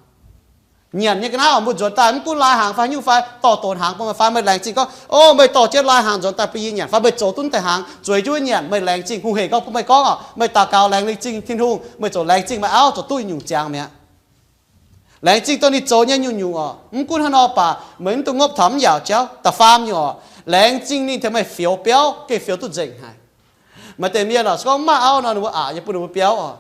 Nyanc nyei ga'naaiv orqc, mbuo nzuonx daaih mv gunv lai-hnaangx fai haaix nyungc fai dorh donx hnaangx bun meih fai meih laengz zingh gorngv, o, meih dorh jienv lai-hnaangx nzuonx daaih bun yie nyanc fai meih zoux duqv deix hnaangx zueiz jienv wuov nyanc, meih laengz zingh, hungh hec gorngv bun meih gorngv orqc, meih daux gaux laengz zingh Tin-Hungh, meih ziouc laengz zingh meih auv ziouc duqv nyungc ziangx mi'aqv. Laengz zingh dongh ninh zoux nyei nyungc-nyungc orqc. Mv gunv haaix nor baac meih mv dungx ngopv taux mv yaauc jauv. Da'faam nyungc orqc, laengz zingh ninh tengx meih fioux biauv gengh fioux duqv nzengc haic. Maaih deix mienh orqc, se gorngv mv maaih auv nor ninh mbuo aqc nyei bun ninh mbuo biauv orqc.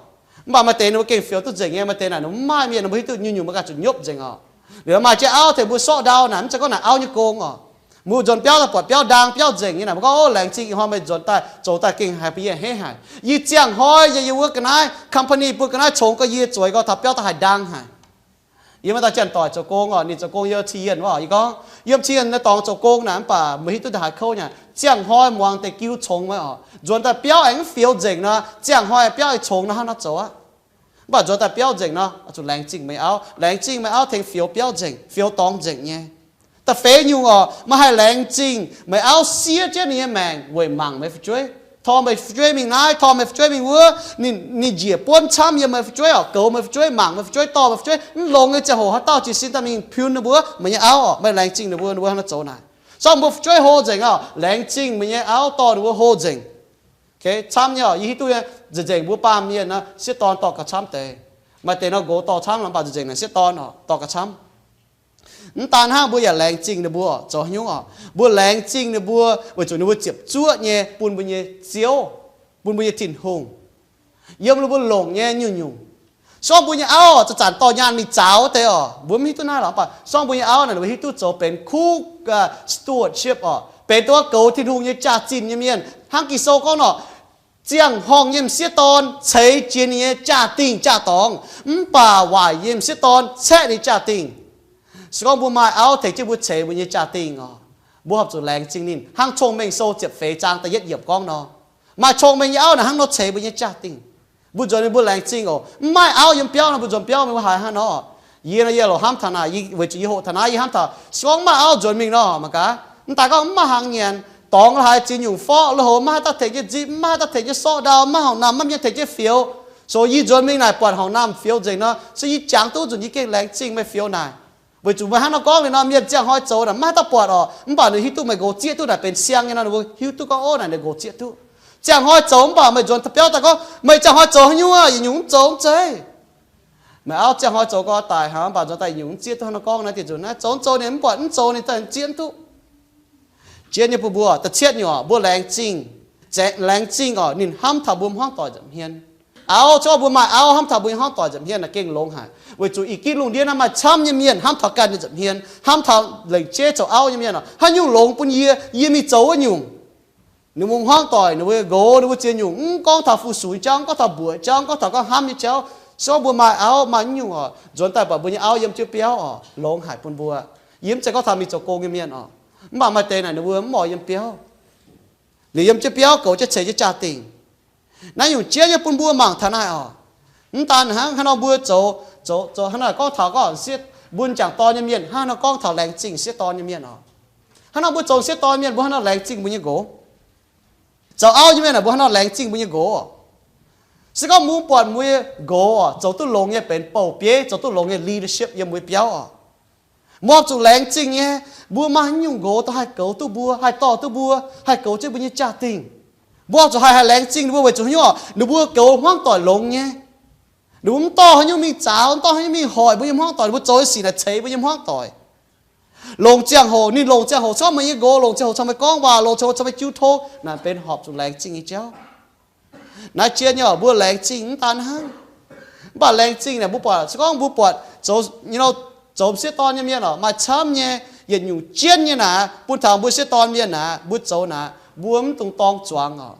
Mv baac maaih deix ninh mbuo gengh fioux duqv nzengc nyei, maaih deix naaic ninh mbuo mv maaih mienh, ninh mbuo hiuv duqv nyungc-nyungc mbuo ganh zuqc nyopv nzengc orqc. Liuz maaih jienv auv tengx mbuo sortv ndau naaic, mv zeiz gorngv naaic auv nyei gong orqc. Mbuo nzuonx biauv daaih buatc biauv ndaang biauv nzengc nyei naaic, mbuo gorngv, o, laengz zingh ih hnoi meih nzuonx daaih zoux daaih gengh haih bun yie a'hneiv haic. Yie ziangh hnoi yie, yie wuov ga'naaiv company bun ga'naaiv congx gorx, yie zueiz gorx taux biauv daaih haih ndaang haic. Yie maaih dauh janx-doic zoux gong orqc, ninh zoux gong yiem Ciyienh wuov orqc. Yie gorngv yiem Ciyienh naaiv dorngx zoux gong naaic, mv baac meih hiuv duqv ndongc haaix kouv nyei, ziangh hnoi muangx deix giu congx wuov orqc, nzuonx daaih biauv aengx mv fioux nzengc nor, ziangh hnoi biauv aengx congx nor hnangv nor zoux aqv. Mv baac nzuonx daaih biauv nzengc nor, zuqc laengz zingh meih auv, laengz zingh meih auv tengx fioux biauv nzengc, fioux dorngx nzengc nyei. Da'feix nyungc orqc, meih haih laengz zingh meih auv siev jienv ninh nyei maengc weic mangc meih fu'jueiv. Tor meih fu'jueiv mingh naaiv, tor meih fu'jueiv mingh wuov, ninh, ninh njiec buonv camv yiem meih fu'jueiv orqc, goux meih fu'jueiv, mangc meih fu'jueiv, dorh meih fu'jueiv, mv longx nyei ziangh hoc haaix dauh jiez sin daaih mingh piun ninh mbuo, meih nyei auv orqc, meih laengz zingh ninh mbuo, ninh mbuo hnangv nor zoux naaic. Se gorngv mbuo fu'jueiv hlo nzengc orqc, laengz zingh meih nyei auv dorh ninh mbuo hlo nzengc. Camv nyei orqc, yie hiuv duqv nyei, nzengc-nzengc mbuo baamh mienh nor sieqv dorn dorh gauh camv deix. Maaih deix nor nqox dorh camv, mv baac nzengc-nzengc naaic sieqv dorn orqc dorh gauh camv. Mv daan hnangv, mbuo yaac laengz zingh ninh mbuo zoux haaix nyungc orqc? Mbuo laengz zingh ninh mbuo weic zuqc ninh mbuo ziepc zuoqv nyei bun mbuo nyei Ziouv, bun mbuo nyei Tin-Hungh, yiem ninh mbuo longc nyei nyungc-nyungc. Se gorngv mbuo nyei auv zanc-zanc dorh nyaanh mingh zaux wuov deix orqc, mbuo mv hiuv duqv naaiv lorqc, mv baac se gorngv mbuo nyei auv naaic, ninh mbuo hiuv duqv zoux benx kuv, stewardship orqc, benx dongh goux Tin-Hungh nyei jaax-zinh nyei mienh. Hnangv Ging-Sou gorngv orqc, Ziangh horngh nyei m'sieqv dorn ceix jienv ninh nyei jaa-dingh jaa-dorngx, mv baac waaic nyei m'sieqv dorn caeqv ninh jaa-dingh. Se gorngv mbuo maaih auv tengx jienv mbuo ceix mbuo nyei jaa-dingh oc, mbuo horpc zuqc laengz zingh ninh. Hnangv Cong-Mengh Sou ziepc feix zaang da'yietv yiemc gorngv nor, maaih cong-mengh nyei auv naaic hnangv nor ceix mbuo nyei jaa-dingh. Mbuo nzuonx mingh mbuo laengz zingh oc. Mv maaih auv yiem biauv nor, mbuo nzuonx biauv mingh mbuo haiz hnangv nor. Yie nor yie loc hnamv taux naaic, weic zuqc yie hoqc taux naaiv yie hnamv taux se gorngv mv maaih auv nzuonx mingh nor mangc gaax, mv daaih gorngv mv maaih hnaangx nyanc, dorngx la'haaix ziex nyungc forv, lui-houx maiv haih daaih tengx jienv nzipc, maiv haih daaih tengx jienv sorqv ndau, maiv horngc namh maiv mienh tengx jienv fioux. Zoux yie nzuonx mingh naaic buatc horngc namh fioux nzengc nor, se yie jangx duqv nzunc yie gengh laengz zingh meih fioux naaic. Weic zuqc meih hnangv nor gorngv liuz nor, mienh ziangh hnoi zoux naaic maiv haih daaih buatc oc, mv baac ninh hiuv duqv meih nqox zieqv duqv naaic benx siang nyei nor, ninh mbuo hiuv duqv gorngv, ov, naaic ninh nqox zieqv duqv. Ziangh hnoi zoux mv baac meih nzuonx biauv daaih gorngv, meih ziangh hnoi zoux haaix nyungc, yietc nyungc mv zoux mv zeiz. Meih auv ziangh hnoi zoux gorx daic hnangv, mv baac nzuonx daaih yietc nyungc mv zieqv duqv hnangv nor gorngv naaiv, dieh nzunc naaiv zoux mv zoux ninh mv buatc, mv zoux ninh daaih zieqv mv duqv. Jien nyei bun mbuo, da'cietv nyungc, mbuo laengz zingh, laengz zingh oc, ninh hnamv taux mbuo hmuangv doic nza'hmien. Auv, se gorngv mbuo maaih auv hnamv taux mbuo nyei hmuangv doic nza'hmien naaic gengh longx haic, weic zuqc ih ginv lungh ndiev naaiv maaih camv nyei mienh hnamv taux ganh nyei nza'hmien, hnamv taux lengc jeiv zoux auv nyei mienh oc, haaix nyungc longx bun yie, yie mingh zoux wuov nyungc. Ninh mbuo hmuangv doic, ninh mbuo nqox, ninh mbuo ziex nyungc, mv gorngv taux fu-sux nyei jauv, mv gorngv taux mbuoqc jauv, mv gorngv taux gorngv hnamv nyei jauv, se gorngv mbuo maaih auv maaih nyungc oc, nzuonx daaih buatc mbuo nyei auv yiem jienv biauv oc, longx haic bun mbuo. Yie mv zeiz gorngv taux mingh zoux gong nyei mienh oc, mv baac maaih deix naaic ninh mbuo mv oix yiem biauv. Liuz yiem jienv biauv goux jienv ceix jienv jaa-dingh. Naaiv nyungc jien nyei bun mbuo mangc taux naaiv oc. Mv daan hnangv haaix nor mbuo zoux, zoux, zoux hnangv naaic gorngv taux gorngv sieqv, mbuo m'jangc dorn nyei mienh hnangv haaix nor gorngv taux laengz zingh sieqv dorn nyei mienh oc. Hnangv nor mbuo zoux sieqv dorn mienh mbuo hnangv haaix nor laengz zingh mbuo nyei nqox. Zoux auv nyei mienh naaic mbuo hnangv haaix nor laengz zingh mbuo nyei nqox oc. Se gorngv mbuo buatc mbuo nyei nqox oc, zoux duqv longx nyei benx bouh bieiv, zoux duqv longx nyei leadership yiem mbuo nyei biauv oc, mbuo horpc zuqc laengz zingh nyei. Mbuo maaih haaix nyungc nqox dongh haih goux duqv mbuo, haih dorh duqv mbuo, haih goux jienv mbuo nyei jaa-dingh. Mbuo horpc zuqc haih, haih laengz zingh ninh mbuo weic zuqc haaix nyungc oc, ninh mbuo goux hmuangv doic longx nyei. Ninh mbuo mv dorh haaix nyungc mingh zaaux, mv dorh haaix nyungc mingh hoic mbuo nyei hmuangv doic, ninh mbuo zoux nyei sic naaic ceix mbuo nyei hmuangv doic. Longc ziangh hoc, ninh longc ziangh hoc caux meih nyei nqox, longc ziangh hoc caux meih gorngv waac, longc ziangh hoc caux meih jiu tong, naaic benx horpc zuqc laengz zingh nyei jauv. Naaiv jien nyei oc, mbuo laengz zingh mv daan hnangv. Mv baac laengz zingh naaic mbuo buatc, se gorngv mbuo buatc zoux, you know, zoux sieqv dorn nyei mienh oc, maaih camv nyei, yietc nyungc jienv nyei naaic, bun taux mbuo sieqv dorn mienh naaic, mbuo zoux naaic, mbuo mv dungx dorng zuangx oc.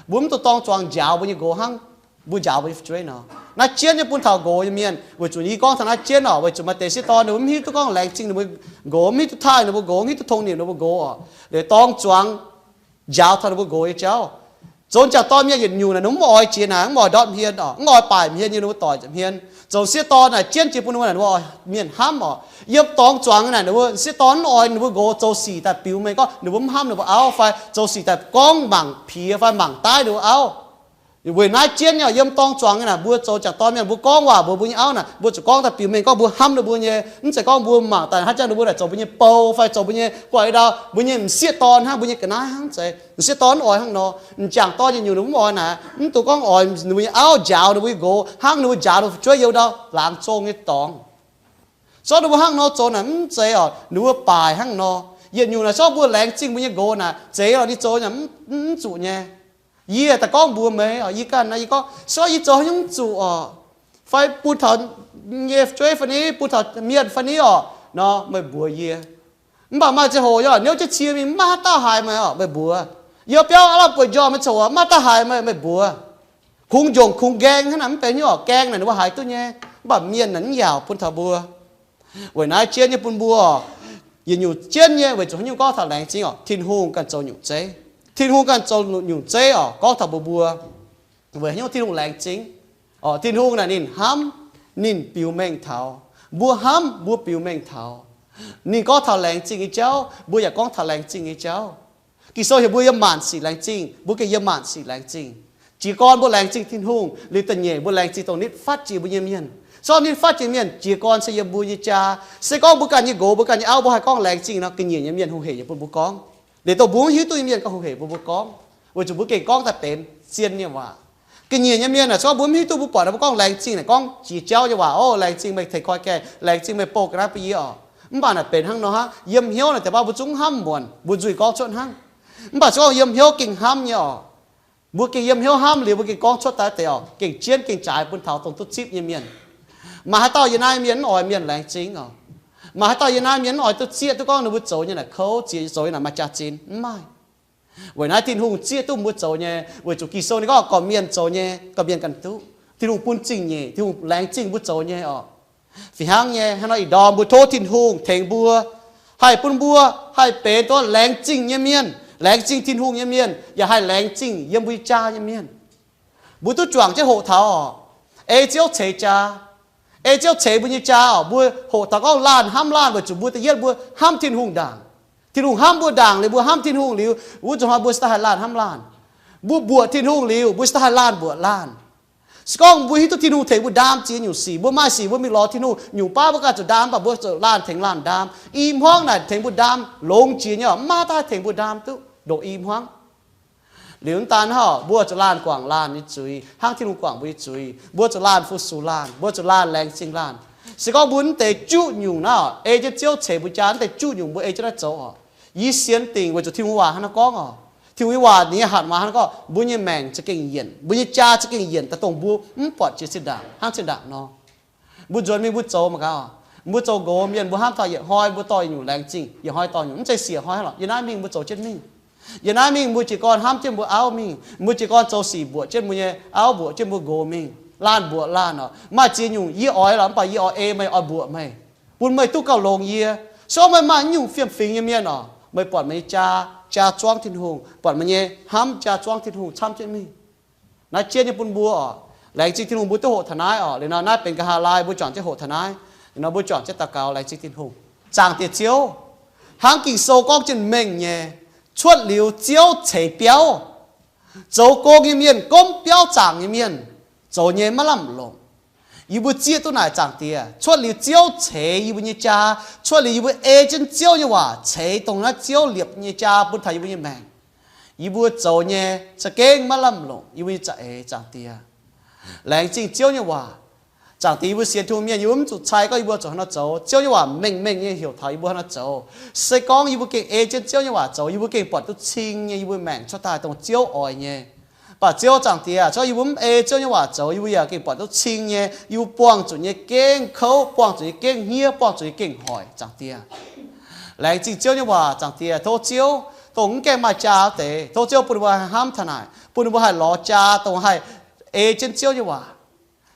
Mbuo mv dungx dorng zuangx njaaux mbuo nyei nqox hnangv mbuo njaaux mbuo nyei fu'jueiv nor. Naaiv jien nyei bun taux nqox nyei mienh, weic zuqc yie gorngv taux naaiv jien oc, weic zuqc maaih deix sieqv dorn ninh mbuo mv hiuv duqv gorngv laengz zingh ninh mbuo nqox, mv hiuv duqv taaih ninh mbuo nqox, mv hiuv duqv tong nimc ninh mbuo nqox oc. Liuz dorng zuangx njaaux taux ninh mbuo nqox nyei jauv. Zoux m'jangc dorn mienh yietc nyungc naaic, ninh mv oix jiex naaic, mv oix ndortv hmien oc, mv oix baaic hmien yiem ninh mbuo doic nza'hmien. Zoux sieqv dorn naaic jienv jiex bun ninh mbuo naaic, ninh mbuo oix mienh hnamv oc. Yiem dorng zuangx naaic, ninh mbuo sieqv dorn mv oix ninh mbuo nqox zoux sic daaih biux mengh gorngv ninh mbuo mv hnamv ninh mbuo auv, fai zoux sic daaih gorngv mangc piex fai mangc daaih ninh mbuo auv. Weic naaiv jien nyei oc, yiem dorng zuangx nyei naaic, mbuo zoux m'jangc dorn mienh mbuo gorngv waac mbuox mbuo nyei auv naaic, mbuo zuqc gorngv daaih biux mengh gorngv mbuo hnamv ninh mbuo nyei. Mv zeiz gorngv mbuo mangc daaih hnangv jangv ninh mbuo naaic zoux mbuo nyei bou fai zoux mbuo nyei guai ndau, mbuo nyei m'sieqv dorn hnangv, mbuo nyei ga'naaiv hnangv, mv zeiz. M'sieqv dorn mv oix hnangv nor. M'jangc dorn yietc nyungc ninh mbuo mv oix naaic, mv dungx gorngv oix ninh mbuo nyei auv njaaux ninh mbuo nyei nqox hnangv ninh mbuo njaaux ninh mbuo fu'jueiv yiem ndau laangz zong nyei dorngx. Se gorngv ninh mbuo hnangv nor zoux naaic mv zeiz oc, ninh mbuo baaic hnangv nor. Yietc nyungc naaic se gorngv mbuo laengz zingh mbuo nyei nqox naaic, zeiz oc, ninh zoux naaic mv, mv zuqc nyei. Yie daaih gorngv mbuox meih oc, yie ganh naaic yie gorngv, se gorngv yie zoux haaix nyungc mv zuqc oc, fai bun taux nyei fu'jueiv fai ni, bun taux mienh fai ni oc, nor meih mbuox yie. Mv baac maaih ziangh hoc yie niouv jienv cie mingh maiv haaix dauh haiz meih oc, meih mbuox. Yie biauv aav lamh bueix njormh meih coc oc, maiv haaix dauh haiz meih, meih mbuox. Kungx njongc kungx gaeng hnangv naaic, mv benx nyungc oc, gaeng naaic ninh mbuo haiz duqv nyei, mv baac mienh naaic mv yaauc bun taux mbuo. Weic naaiv jienv nyei bun mbuo oc, yietc nyungc jienv nyei weic zuqc haaix nyungc gorngv taux laengz zingh oc, Tin-Hungh ganh zoux nyungc zeiv. Tin-Hungh ganh zoux nyungc zeiv oc, gorngv taux mbuo mbuo. Weic haaix nyungc Tin-Hungh laengz zingh oc? Tin-Hungh naaic ninh hnamv, ninh biux mengh taux. Mbuo hnamv, mbuo biux mengh taux. Ninh gorngv taux laengz zingh nyei jauv, mbuo yaac gorngv taux laengz zingh nyei jauv. Ging-Sou heuc mbuo yiem maanc sic laengz zingh, mbuo gengh yiem maanc sic laengz zingh. Jiez gorn mbuo laengz zingh Tin-Hungh, liuz da'nyeic mbuo laengz zingh dongh nitv fatv jiex mbuo nyei mienh. Se gorngv nitv fatv jiex mienh, jiez gorn se yiem mbuo nyei jaa. Se gorngv mbuo ganh nyei nqox, mbuo ganh nyei auv, mbuo haih gorngv laengz zingh nor, ga'nyiec nyei mienh hungh hec nyei bun mbuo gorngv. Liuz dongh mbuo mv hiuv duqv nyei mienh gorngv hungh hec bun mbuo gorngv, weic zuqc mbuo gengh gorngv daaih benx zien nyei waac. Ga'nyiec nyei mienh naaic, se gorngv mbuo mv hiuv duqv, mbuo buatc naaic mbuo gorngv laengz zingh naaic, gorngv jiex jauv nyei waac, o, laengz zingh meih tengx koi gaengh, laengz zingh meih bouh ga'naaiv bun yie oc. Mv baac naaic benx hnangv nor hnangv, yiem hnyouv naaic deix baav mbuo zungv hnamv muonc, mbuo nzuih gorngv cuotv hnangv. Mv baac se gorngv yiem hnyouv gengh hnamv nyei oc. Mbuo gengh yiem hnyouv hnamv liuz, mbuo gengh gorngv cuotv daaih deix oc, gengh jienv gengh jaaix bun taux dongh duqv zipv nyei mienh. Maaih haaix dauh yiem naaiv mienh mv oix mienh laengz zingh oc? Maaih haaix dauh yiem naaiv mienh mv oix duqv zieqv duqv gorngv ninh mbuo zoux nyei naaic kouv ziex, zoux nyei naaic maaih jaax-zinh? Mv maaih. Weic naaiv Tin-Hungh zieqv duqv mbuo zoux nyei, weic zuqc Ging-Sou ninh gorngv gorqv-mienh zoux nyei, gorqv-mienh ganh duqv. Tin-Hungh bun zingh nyeic, Tin-Hungh laengz zingh mbuo zoux nyei orqc. Fih hnangv nyei, hnangv nor ih ndorm mbuo tov Tin-Hungh tengx mbuo, haih bun mbuo haih benx duqv laengz zingh nyei mienh, laengz zingh Tin-Hungh nyei mienh, yaac haih laengz zingh yiem mbuo nyei jaa nyei mienh. Mbuo duqv juangc jienv hoqc taux orqc, ei Ziouv ceix jaa, ei Ziouv ceix mbuo nyei jaa orqc. Mbuo hoqc taux gorngv laanh hnamv laanh weic zuqc mbuo da'yietv mbuo hnamv Tin-Hungh ndaangc. Tin-Hungh hnamv mbuo ndaangc liuz, mbuo hnamv Tin-Hungh liuz, wuov zuqc hnoi mbuo cingx daaih haih laanh hnamv laanh. Mbuo mbuoqc Tin-Hungh liuz, mbuo cingx daaih haih laanh mbuoqc laanh. Se gorngv mbuo hiuv duqv Tin-Hungh tengx mbuo ndaam ziex nyungc sic, mbuo maaih sic mbuo mingh lorz Tin-Hungh, nyungc baav mbuo ganh zuqc ndaam, mv baac mbuo zuqc laanh tengx laanh ndaam. I hmuangv naaic tengx mbuo ndaam longx jiex nyei orqc, mv maaih daaih tengx mbuo ndaam duqv ndongc i hmuangv. Liuz mv daan hnangv, mbuo zuqc laanh guangc laanh nyei zuiz, hnangv Tin-Hungh guangc mbuo nyei zuiz. Mbuo zuqc laanh fu-sux laanh, mbuo zuqc laanh laengz zingh laanh. Se gorngv mbuo mv deix juqv nyungc naaiv, ei jienv Ziouv ceix mbuo jaa mv deix juqv nyungc, mbuo ei jienv naaiv zoux orqc. Yie sienx dingc weic zuqc Tin-Hungh waac hnangv naaiv gorngv orqc. Tin-Hungh nyei waac ninh nyei hatc maaz hnangv naaiv gorngv, mbuo nyei maengc za'gengh yienc, mbuo nyei jaa za'gengh yienc daaih dongh mbuo mv buatc jiex zinh ndaangc, hnangv zinh ndaangc nor. Mbuo nzuonx mingh mbuo zoux mangc gaax, mbuo zoux nqox mienh mbuo hnamv taux yietc hnoi mbuo dorh yietc nyungc laengz zingh, yietc hnoi dorh nyungc, mv zeiz siec hnoi lorqc. Yiem naaiv mingh mbuo zoux jienv mingh. Yiem naaiv mingh mbuo jiez gorn hnamv jienv mbuo auv mingh, mbuo jiez gorn zoux sic mbuoqc jienv mbuo nyei auv, mbuoqc jienv mbuo nqox mingh, laanh mbuoqc laanh orqc. Maaih ziex nyungc yie oix lorqc, mv baac yie oix ei meih, oix mbuoqc meih, bun meih duqv gauh longx yie. Se gorngv meih maaih nyungc fiem-fingx nyei mienh orqc, meih buatc meih nyei jaa, jaa zuangv Tin-Hungh, buatc meih nyei hnamv jaa zuangv Tin-Hungh camv jienv mingh. Naaiv jienv nyei bun mbuo orqc. Laengz zingh Tin-Hungh mbuo duqv hoqc taux naaiv orqc. Liuz nor naaiv benx nqa'haav laai mbuo juangc jienv hoqc taux naaiv. Liuz nor mbuo juangc jienv daux gaux laengz zingh Tin-Hungh. Zaangc Diex Ziouv, hnangv Ging-Sou gorngv jienv mengh nyei, cuotv liuz Ziouv ceix biauv. Zoux gong nyei mienh, gomv biauv zaangc nyei mienh, zoux nyei maiv lamh longc. Yie mbuo zieqv duqv naaic, Zaangc Diex, cuotv liuz Ziouv ceix yie mbuo nyei jaa, cuotv liuz yie mbuo ei jienv Ziouv nyei waac ceix dongh naaiv Ziouv liepc nyei jaa bun taux yie mbuo nyei maengc, yie mbuo zoux nyei za'gengh maiv lamh longc yie mbuo nyei za'eix, Zaangc Diex. Laengz zingh Ziouv nyei waac. Zaangc Diex, yie mbuo sienx Tin-Hungh mienh, yie mbuo mv zuqc cai gorngv yie mbuo zuqc haaix nor zoux. Ziouv nyei waac mengh mengh nyei heuc taux yie mbuo haaix nor zoux. Se gorngv yie mbuo gengh ei jienv Ziouv nyei waac zoux, yie mbuo gengh buatc duqv cing nyei yie mbuo maengc cuotv daaih dongh Ziouv oix nyei. Mv baac Ziouv, Zaangc Diex, se gorngv yie mbuo mv ei Ziouv nyei waac zoux, yie mbuo yaac gengh buatc duqv cing nyei. Yie mbuo buangh zuqc nyei gengh kouv, buangh zuqc nyei gengh hniev, buangh zuqc nyei gengh hoic, Zaangc Diex. Laengz zingh Ziouv nyei waac, Zaangc Diex. Tov Ziouv, dongh mv gaengh maaih jaa wuov deix, tov Ziouv bun ninh mbuo haih hnamv taux naaic, bun ninh mbuo haih lorz jaa dongh haih ei jienv Ziouv nyei waac.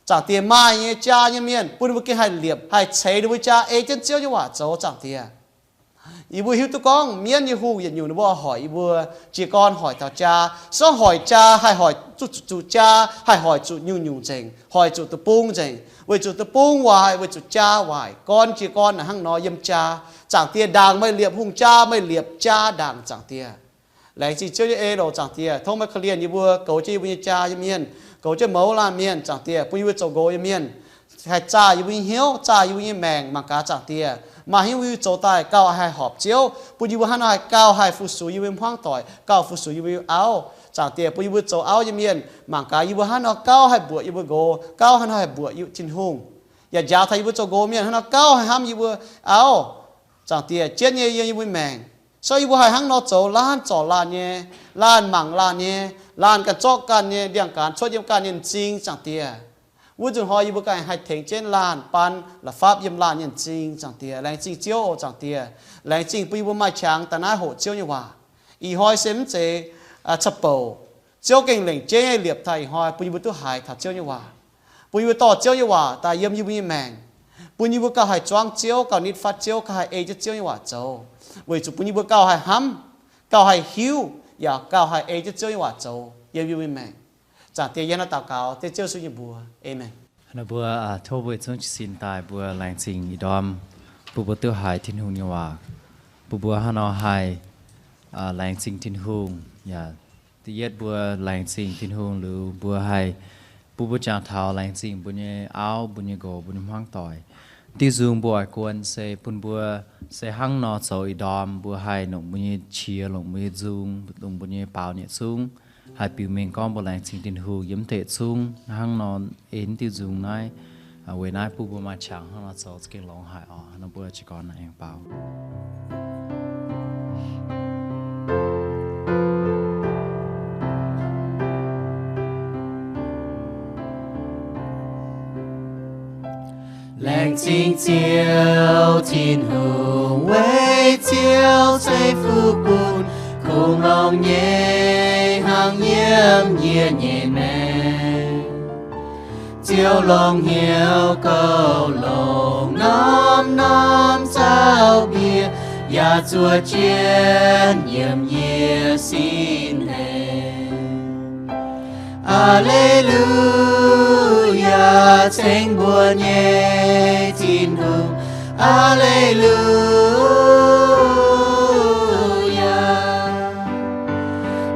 Zaangc Diex, maaih nyei jaa nyei mienh, bun ninh mbuo gengh haih liepc, haih ceix ninh mbuo jaa ei jienv Ziouv nyei waac zoux, Zaangc Diex. Yie mbuo hiuv duqv gorngv mienv nyei hungh yietc nyungc ninh mbuo hoic yie mbuo, jiez gorn hoic taux jaa. Se gorngv hoic jaa haih hoic zuqc, zuqc jaa, haih hoic zuqc nyungc nyungc nzengc, hoic zuqc deic-bung nzengc, weic zuqc deic-bung waaic, weic zuqc jaa waaic, gorn jiez gorn naaic hnangv nor yiem jaa. Zaangc Diex, ndaangc meih liepc hungh jaa, meih liepc jaa ndaangc, Zaangc Diex. Laengz zingh Ziouv nyei ei-louc, Zaangc Diex. Tov meih korv-lienh yie mbuo, goux jienv yie mbuo nyei jaa nyei mienh, goux jienv mouz laanh mienh, Zaangc Diex, bun yie mbuo zoux nqox nyei mienh haih zaah yie mbuo nyei hnyouv, zaah yie mbuo nyei maengc mangc gaax, Zaangc Diex, maaih haaix nyungc yie mbuo zoux daaih gauh haih horpc Ziouv, bun yie mbuo hnangv nor haih gauh haih fu-sux yie mbuo nyei hmuangv doic, gauh fu-sux yie mbuo nyei auv, Zaangc Diex. Bun yie mbuo zoux auv nyei mienh mangc gaax yie mbuo hnangv nor gauh haih mbuoqc yie mbuo nqox, gauh hnangv nor haih mbuoqc Tin-Hungh. Yaac njaaux taux yie mbuo zoux nqox mienh hnangv nor gauh haih hnamv yie mbuo auv, Zaangc Diex, jienv nyei yiem yie mbuo maengc. Se gorngv yie mbuo haih hnangv nor zoux, laanh zorc laanh nyei, laanh mangc laanh nyei, laanh ganh zorqv ganh nyei ndiangx-gaanx cuotv yiem ganh nyei m'zing, Zaangc Diex. Wuov nzunc hnoi yie mbuo ganh haih tengx jienv laanh, baan la'fapv yiem laanh nyei m'zing, Zaangc Diex. Laengz zingh Ziouv oc, Zaangc Diex. Laengz zingh bun yie mbuo maaih qangx daaih naaiv hoqc Ziouv nyei waac. Ih hnoi se mv zeiz ca'bouc. Ziouv gengh lengc jeiv nyei liepc taux ih hnoi bun yie mbuo duqv haiz taux Ziouv nyei waac, bun yie mbuo dorh Ziouv nyei waac daaih yiem yie mbuo nyei maengc, bun yie mbuo gauh haih zuangv Ziouv, gauh nitv fatv Ziouv, gauh haih ei jienv Ziouv nyei waac zoux, weic zuqc bun yie mbuo gauh haih hnamv, gauh haih hiuv, yaac gauh haih ei jienv Ziouv nyei waac zoux yiem yie mbuo nyei maengc. Zaangc Diex, yie hnangv naaiv daux gaux dengv Ziouv Yesu nyei mbuox. Aamen. Hnangv naaiv mbuo, ah, tov mbuo zungv jiez sin daaih mbuo laengz zingh ih ndorm bun mbuo duqv haiz Tin-Hungh nyei waac, bun mbuo hnangv nor haih, ah, laengz zingh Tin-Hungh. Yaac da'yietv mbuo laengz zingh Tin-Hungh liuz mbuo haih, bun mbuo jangx taux laengz zingh mbuo nyei auv, mbuo nyei nqox, mbuo nyei hmuangv doic. Diuh nzung mbuo oix guon se bun mbuo se hnangv nor zoux ih ndorm mbuo haih longc mbuo nyei qiex, longc mbuo nyei nzung, longc mbuo nyei baaux nyei zungv haih biux mengh gorngv mbuo laengz zingh Tin-Hungh yiem mv deix zungv. Hnangv nor ei diuh nzung naaiv, weic naaiv bun mbuo maaih qangx hnangv nor zoux za'gengh longx haic oc. Nor mbuo jiez gorn aengx baaux. Laengz zingh Ziouv Tin-Hungh, weic Ziouv ceix fuqv bun Longx-longx nyei hnangv yiem yie nyei maengc. Ziouv longc hnyouv kouv longc norm-norm zaux bieqc, yaac zuov jienv yiem yie sin hengx. Aa^le^lu^yaa, ceng mbuo nyei Tin-Hungh. Aa^le^lu^yaa.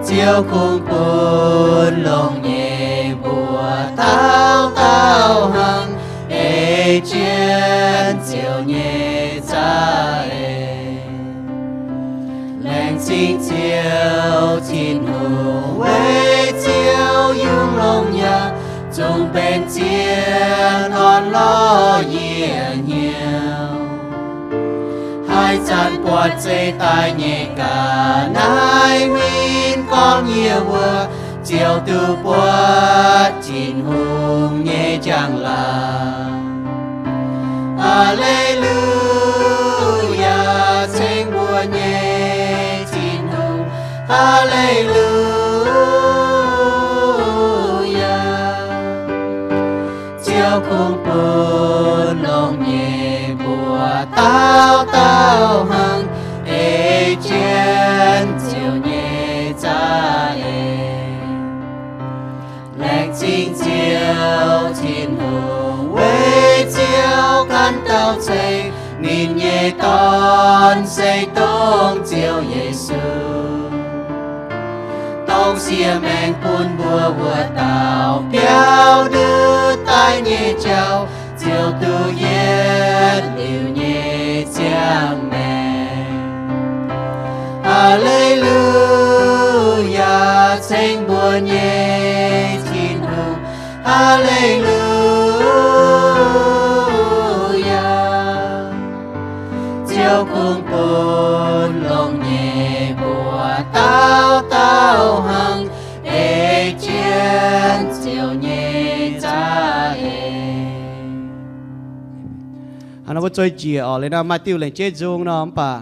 Ziouv kungx bun longx nyei mbuox dauh dauh hnangv, ei jienv Ziouv nyei za'eix. Laengz zingh Ziouv Tin-Hungh, weic Ziouv yungz longx yaac zungv benx zien orn-lorqc yie hnyouv. Haaix zanc buatc zeih daaih nyei ga'naaiv, naaiv win gorngv yie wuov, Ziouv duqv buatc Tin-Hungh nyei njang-laangc. Aa^le^lu^yaa, ceng mbuo nyei Tin-Hungh. Aa^le^lu^yaa. Ziouv kungx bun longx nyei mbuox dauh dauh hnangv, ei jienv Ziouv nyei za'eix. Laengz zingh Ziouv Tin-Hungh, weic Ziouv ganh dauh ceng ninh nyei Dorn, se dongh Ziouv Yesu, dongh siev maengc bun mbuo wuov dauh biauv ndutv daiv nyei jauv, Ziouv duqv yietv liuz nyei ziangh maengc. Aa^le^lu^yaa, ceng mbuo nyei Tin-Hungh. Aa^le^lu^yaa. Ziouv kungx bun longx nyei mbuox dauh dauh hnangv, ei jienv Ziouv nyei za'eix. Hnangv nor mbuo zueiz njiec orqc, liuz nor maaih diuh laengz jeiv nzung nor, mv baac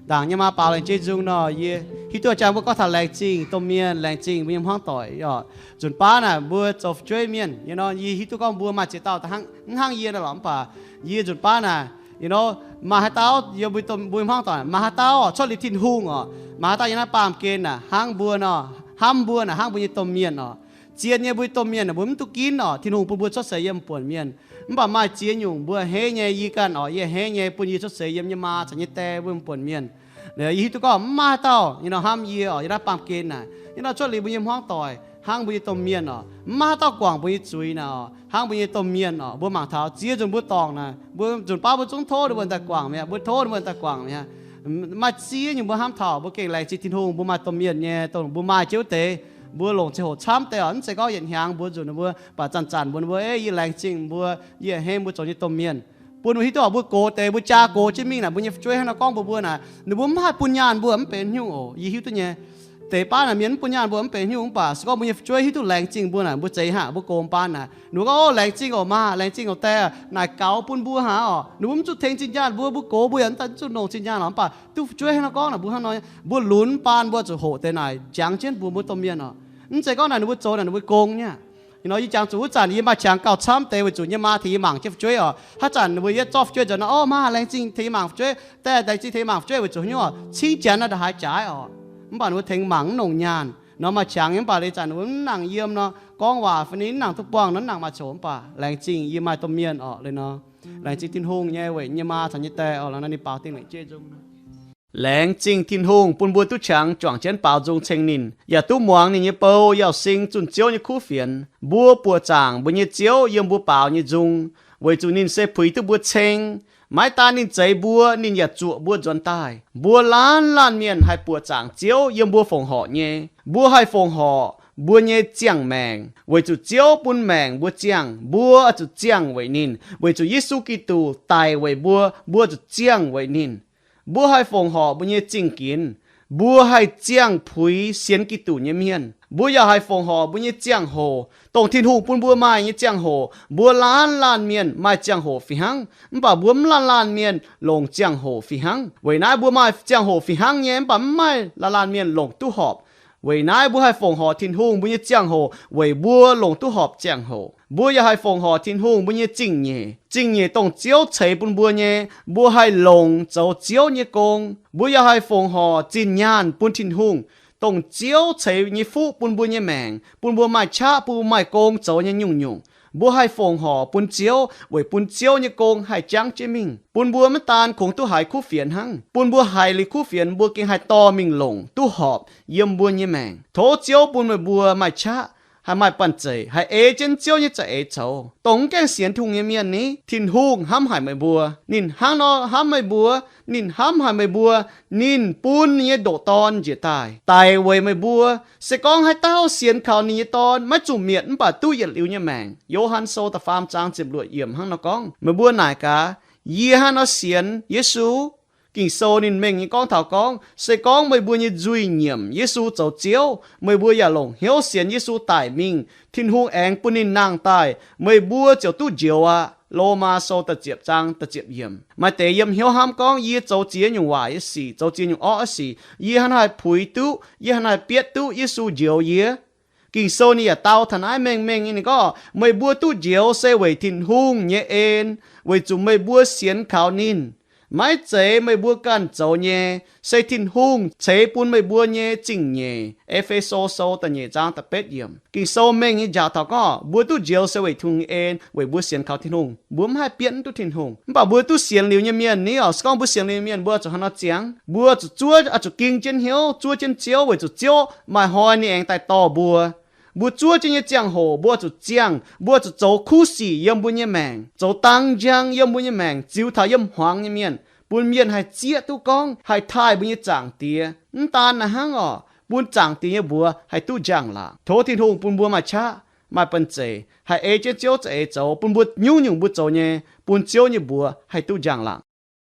ndaangc nyei maa baaux laengz jeiv nzung nor, yie hiuv duqv jangx mbuo gorngv taux laengz zingh domh mienh, laengz zingh mbuo nyei hmuangv doic orqc. Nzunc baav naaic mbuo zoux fu'jueiv mienh, you know, yie hiuv duqv gorngv mbuo maaih ziex dauh mv hnangv yie naaic lorqc, mv baac yie nzunc baav naaic, you know, maaih haaix dauh yiem mbuo, mbuo nyei hmuangv doic, maaih haaix dauh cuotv liuz Tin-Hungh orqc, maaih haaix dauh yiem naaiv baamh gen naaic hnangv mbuo nor, hnamv mbuo naaic hnangv mbuo nyei domh mienh orqc. Zien nyei mbuo nyei domh mienh naaic mbuo mv duqv ginv orqc. Tin-Hungh bun mbuo cuotv seix yiem buonc mienh. Mv baac maaih ziex nyungc mbuo a'hneiv nyei, yie ganh orqc, yie a'hneiv nyei bun yie cuotv seix yiem nyei maa caux nyei die mbuo buonc mienh. Yie hiuv duqv gorngv mv maaih haaix dauh, you know, hnamv yie orqc, yiem naaiv baamh gen naaic, you know, cuotv liuz mbuo nyei hmuangv doic hnangv mbuo nyei domh mienh orqc. Mv maaih haaix dauh guangc mbuo nyei zuiz naaic orqc, hnangv mbuo nyei domh mienh orqc. Mbuo mangc taux ziex nzunc mbuo dorngc naaic, mbuo nzunc baav mbuo zungv tov ninh mbuo daaih guangc mi'aqv, mbuo tov ninh mbuo daaih guangc mi'aqv. Maaih ziex nyungc mbuo hnamv taux mbuo gengh laengz zingh Tin-Hungh, mbuo maaih domh mienh nyei, dongh mbuo maaih jienv wuov deix, mbuo longc ziangh hoc camv deix orqc. Mv zeiz gorngv yietc hnyangx mbuo nzunc mbuo, mv baac zanc-zanc mbuo, mbuo, ei, yie laengz zingh mbuo, yie hei mbuo zoux nyei domh mienh. Bun mbuo hiuv duqv orqc, mbuo gox deix, mbuo jaa gox jienv mingh naaic, mbuo nyei fu'jueiv hnangv nor gorngv mbuox mbuo naaic, ninh mbuo mv haih bun nyaanh mbuo, mv benx haaix nyungc oc. Yie hiuv duqv nyei. Deix baav naaic mienh mv bun nyaanh mbuo mv benx haaix nyungc, mv baac se gorngv mbuo nyei fu'jueiv hiuv duqv laengz zingh mbuo naaic, mbuo zeiz haac, mbuo gox mbuo baav naaic, ninh mbuo gorngv, O, laengz zingh oc, maa, laengz zingh oc, die, naaic gaux bun mbuo haac orqc. Ninh mbuo mv zuqc tengx zinh nyaanh mbuo, mbuo gox mbuo yaac mv zuqc longc zinh nyaanh lorqc, mv baac duqv fu'jueiv hnangv nor gorngv naaic, mbuo hnangv nor, mbuo lunx baan mbuo zuqc hoqc deix naaic, jangx jienv mbuox mbuo domh mienh orqc. Mv zeiz gorngv naaic ninh mbuo zoux naaic ninh mbuo gong nyei. Ih hnoi yie jangx zuqc wuov zanc yie maaih qangx gauh camv deix weic zuqc yie maa tengx yie mangc jienv fu'jueiv orqc. Haaix zanc ninh mbuo yietv zorqv fu'jueiv nzengc nor, O, maa, laengz zingh tengx yie mangc fu'jueiv, die, laengz zingh tengx yie mangc fu'jueiv, weic zuqc haaix nyungc orqc, cingv janx naaiv ndongc haaix jaaix orqc. Mv baac ninh mbuo tengx mangc mv longc nyaanh nor, maaih qangx nyei, mv baac liuz zanc ninh mbuo mv nangc yiem nor, gorngv waac fai ninh mv nangc duqv buangh nor, mv nangc maaih coc, mv baac laengz zingh yie maaih domh mienh orqc. Liuz nor, laengz zingh Tin-Hungh nyei weic nyei maa caux nyei die orqc. Liuz nor ninh baaux dingh laengz jeiv nzung. Laengz zingh Tin-Hungh bun mbuo duqv qangx juangc jienv baaux nzung ceng ninh, yaac duqv muangx ninh nyei bou, yaac sing zunh Ziouv nyei kuv fienx. Mbuo buoqc zaangc mbuo nyei Ziouv yiem mbuo baaux nyei nzung, weic zuqc ninh se puix duqv mbuo ceng. Maiv daan ninh zeix mbuo, ninh yaac zuoqc mbuo nzuonx daaih. Mbuo laanh laanh mienh haih buoqc zaangc Ziouv yiem mbuo fongc horc nyei. Mbuo haih fongc horc mbuo nyei ziangh maengc, weic zuqc Ziouv bun maengc mbuo ziangh, mbuo zuqc ziangh weic ninh. Weic zuqc Yesu Giduc daic weic mbuo, mbuo zuqc ziangh weic ninh. Mbuo haih fongc horc mbuo nyei zingh ginx. Mbuo haih ziangh puix sienx Giduc nyei mienh. Mbuo yaac haih fongc horc mbuo nyei ziangh hoc, dongh Tin-Hungh bun mbuo maaih nyei ziangh hoc. Mbuo laanh laanh mienh maaih ziangh hoc fih hnangv, mv baac mbuo mv laanh laanh mienh longc ziangh hoc fih hnangv. Weic naaiv mbuo maaih ziangh hoc fih hnangv nyei, mv baac mv maaih laanh laanh mienh longc duqv horpc. Weic naaiv mbuo haih fongc horc Tin-Hungh mbuo nyei ziangh hoc weic mbuo longc duqv horpc ziangh hoc. Mbuo yaac haih fongc horc Tin-Hungh mbuo nyei zingh nyeic. Zingh nyeic dongh Ziouv ceix bun mbuo nyei, mbuo haih longc zoux Ziouv nyei gong. Mbuo yaac haih fongc horc zinh nyaanh bun Tin-Hungh, dongh Ziouv ceix nyei fuqv bun mbuo nyei maengc, bun mbuo maaih qaqv, bun mbuo maaih gong zoux nyei nyungc-nyungc. Mbuo haih fongc horc bun Ziouv weic bun Ziouv nyei gong haih jangv jienv mingh, bun mbuo maiv daan kungx duqv haiz kuv fienx hnangv. Bun mbuo haiz liuz kuv fienx, mbuo gengh haih dorh mingh longc duqv horpc yiem mbuo nyei maengc. Tov Ziouv bun meih mbuo maaih qaqv, haih maaih banh zeic, haih ei jienv Ziouv nyei za'eix coux. Dongh mv gaengh sienx Tin-Hungh nyei mienh ni, Tin-Hungh hnamv haic meih mbuo. Ninh hnangv nor hnamv meih mbuo. Ninh hnamv haic meih mbuo. Ninh bun ninh nyei ndoqc Dorn njiec daaih daic weic meih mbuo. Se gorngv haaix dauh sienx kaux ninh nyei Dorn maiv zuqc mietc mv baac duqv yietc liuz nyei maengc. Yo^han Sou da'faam zaang ziepc luoqc yiemc hnangv nor gorngv. Meih mbuo naaic gaax, yie hnangv nor sienx Yesu, Ging-Sou ninh mengh nyei gorngv taux gorngv, se gorngv meih mbuo nyei nzuih nyiemc Yesu zoux Ziouv, meih mbuo yaac longc hnyouv sienx Yesu daic mingh, Tin-Hungh aengx bun ninh nangh daaih, meih mbuo ziouc duqv njoux aqv. Lomaa Sou da'ziepc zaang da'ziepc yiemc. Maaih deix yiem hnyouv hnamv gorngv, yie zoux ziex nyungc waaic nyei sic, zoux ziex nyungc orqv nyei sic, yie hnangv naaiv haih puix duqv, yie hnangv naaiv haih bietv duqv Yesu njoux yie. Ging-Sou ninh yaac dau taux naaiv mengh mengh nyei, ninh gorngv, meih mbuo duqv njoux se weic Tin-Hungh nyei en, weic zuqc meih mbuo sienx kaux ninh. Maiv zeiz meih mbuo ganh zoux nyei, se Tin-Hungh ceix bun meih mbuo nyei zingh nyeic. E^fe^so Sou da'nyeic zaang da'betv yiemc. Ging-Sou mengh nyei njaaux taux gorngv mbuo duqv njoux se weic Tin-Hungh nyei en, weic mbuo sienx kaux Tin-Hungh. Mbuo mv haih bietv duqv Tin-Hungh. Mv baac mbuo duqv sienx liuz nyei mienh ni oc, se gorngv mbuo sienx liuz nyei mienh, mbuo zuqc hnangv nor ziangx, mbuo zuqc zuov, oix zuqc ging jienv hnyouv zuov jienv Ziouv, weic zuqc Ziouv maaih hnoi ninh aengx daaih dorh mbuo. Mbuo zuov jienv nyei ziangh hoc mbuo zuqc ziangh, mbuo zuqc zoux kuv sic yiem mbuo nyei maengc, zoux dang njang yiem mbuo nyei maengc, ziux taux yiem hmuangx nyei mienh, bun mienh haih zieqv duqv gorngv haih taaih mbuo nyei Zaangc Diex. Mv daan naaiv hnangv oc, bun Zaangc Diex nyei mbuox haih duqv njang-laangc. Tov Tin-Hungh bun mbuo maaih qaqv, maaih banh zeic, haih ei jienv Ziouv za'eix zoux, bun mbuo nyungc-nyungc mbuo zoux nyei, bun Ziouv nyei mbuox haih duqv njang-laangc.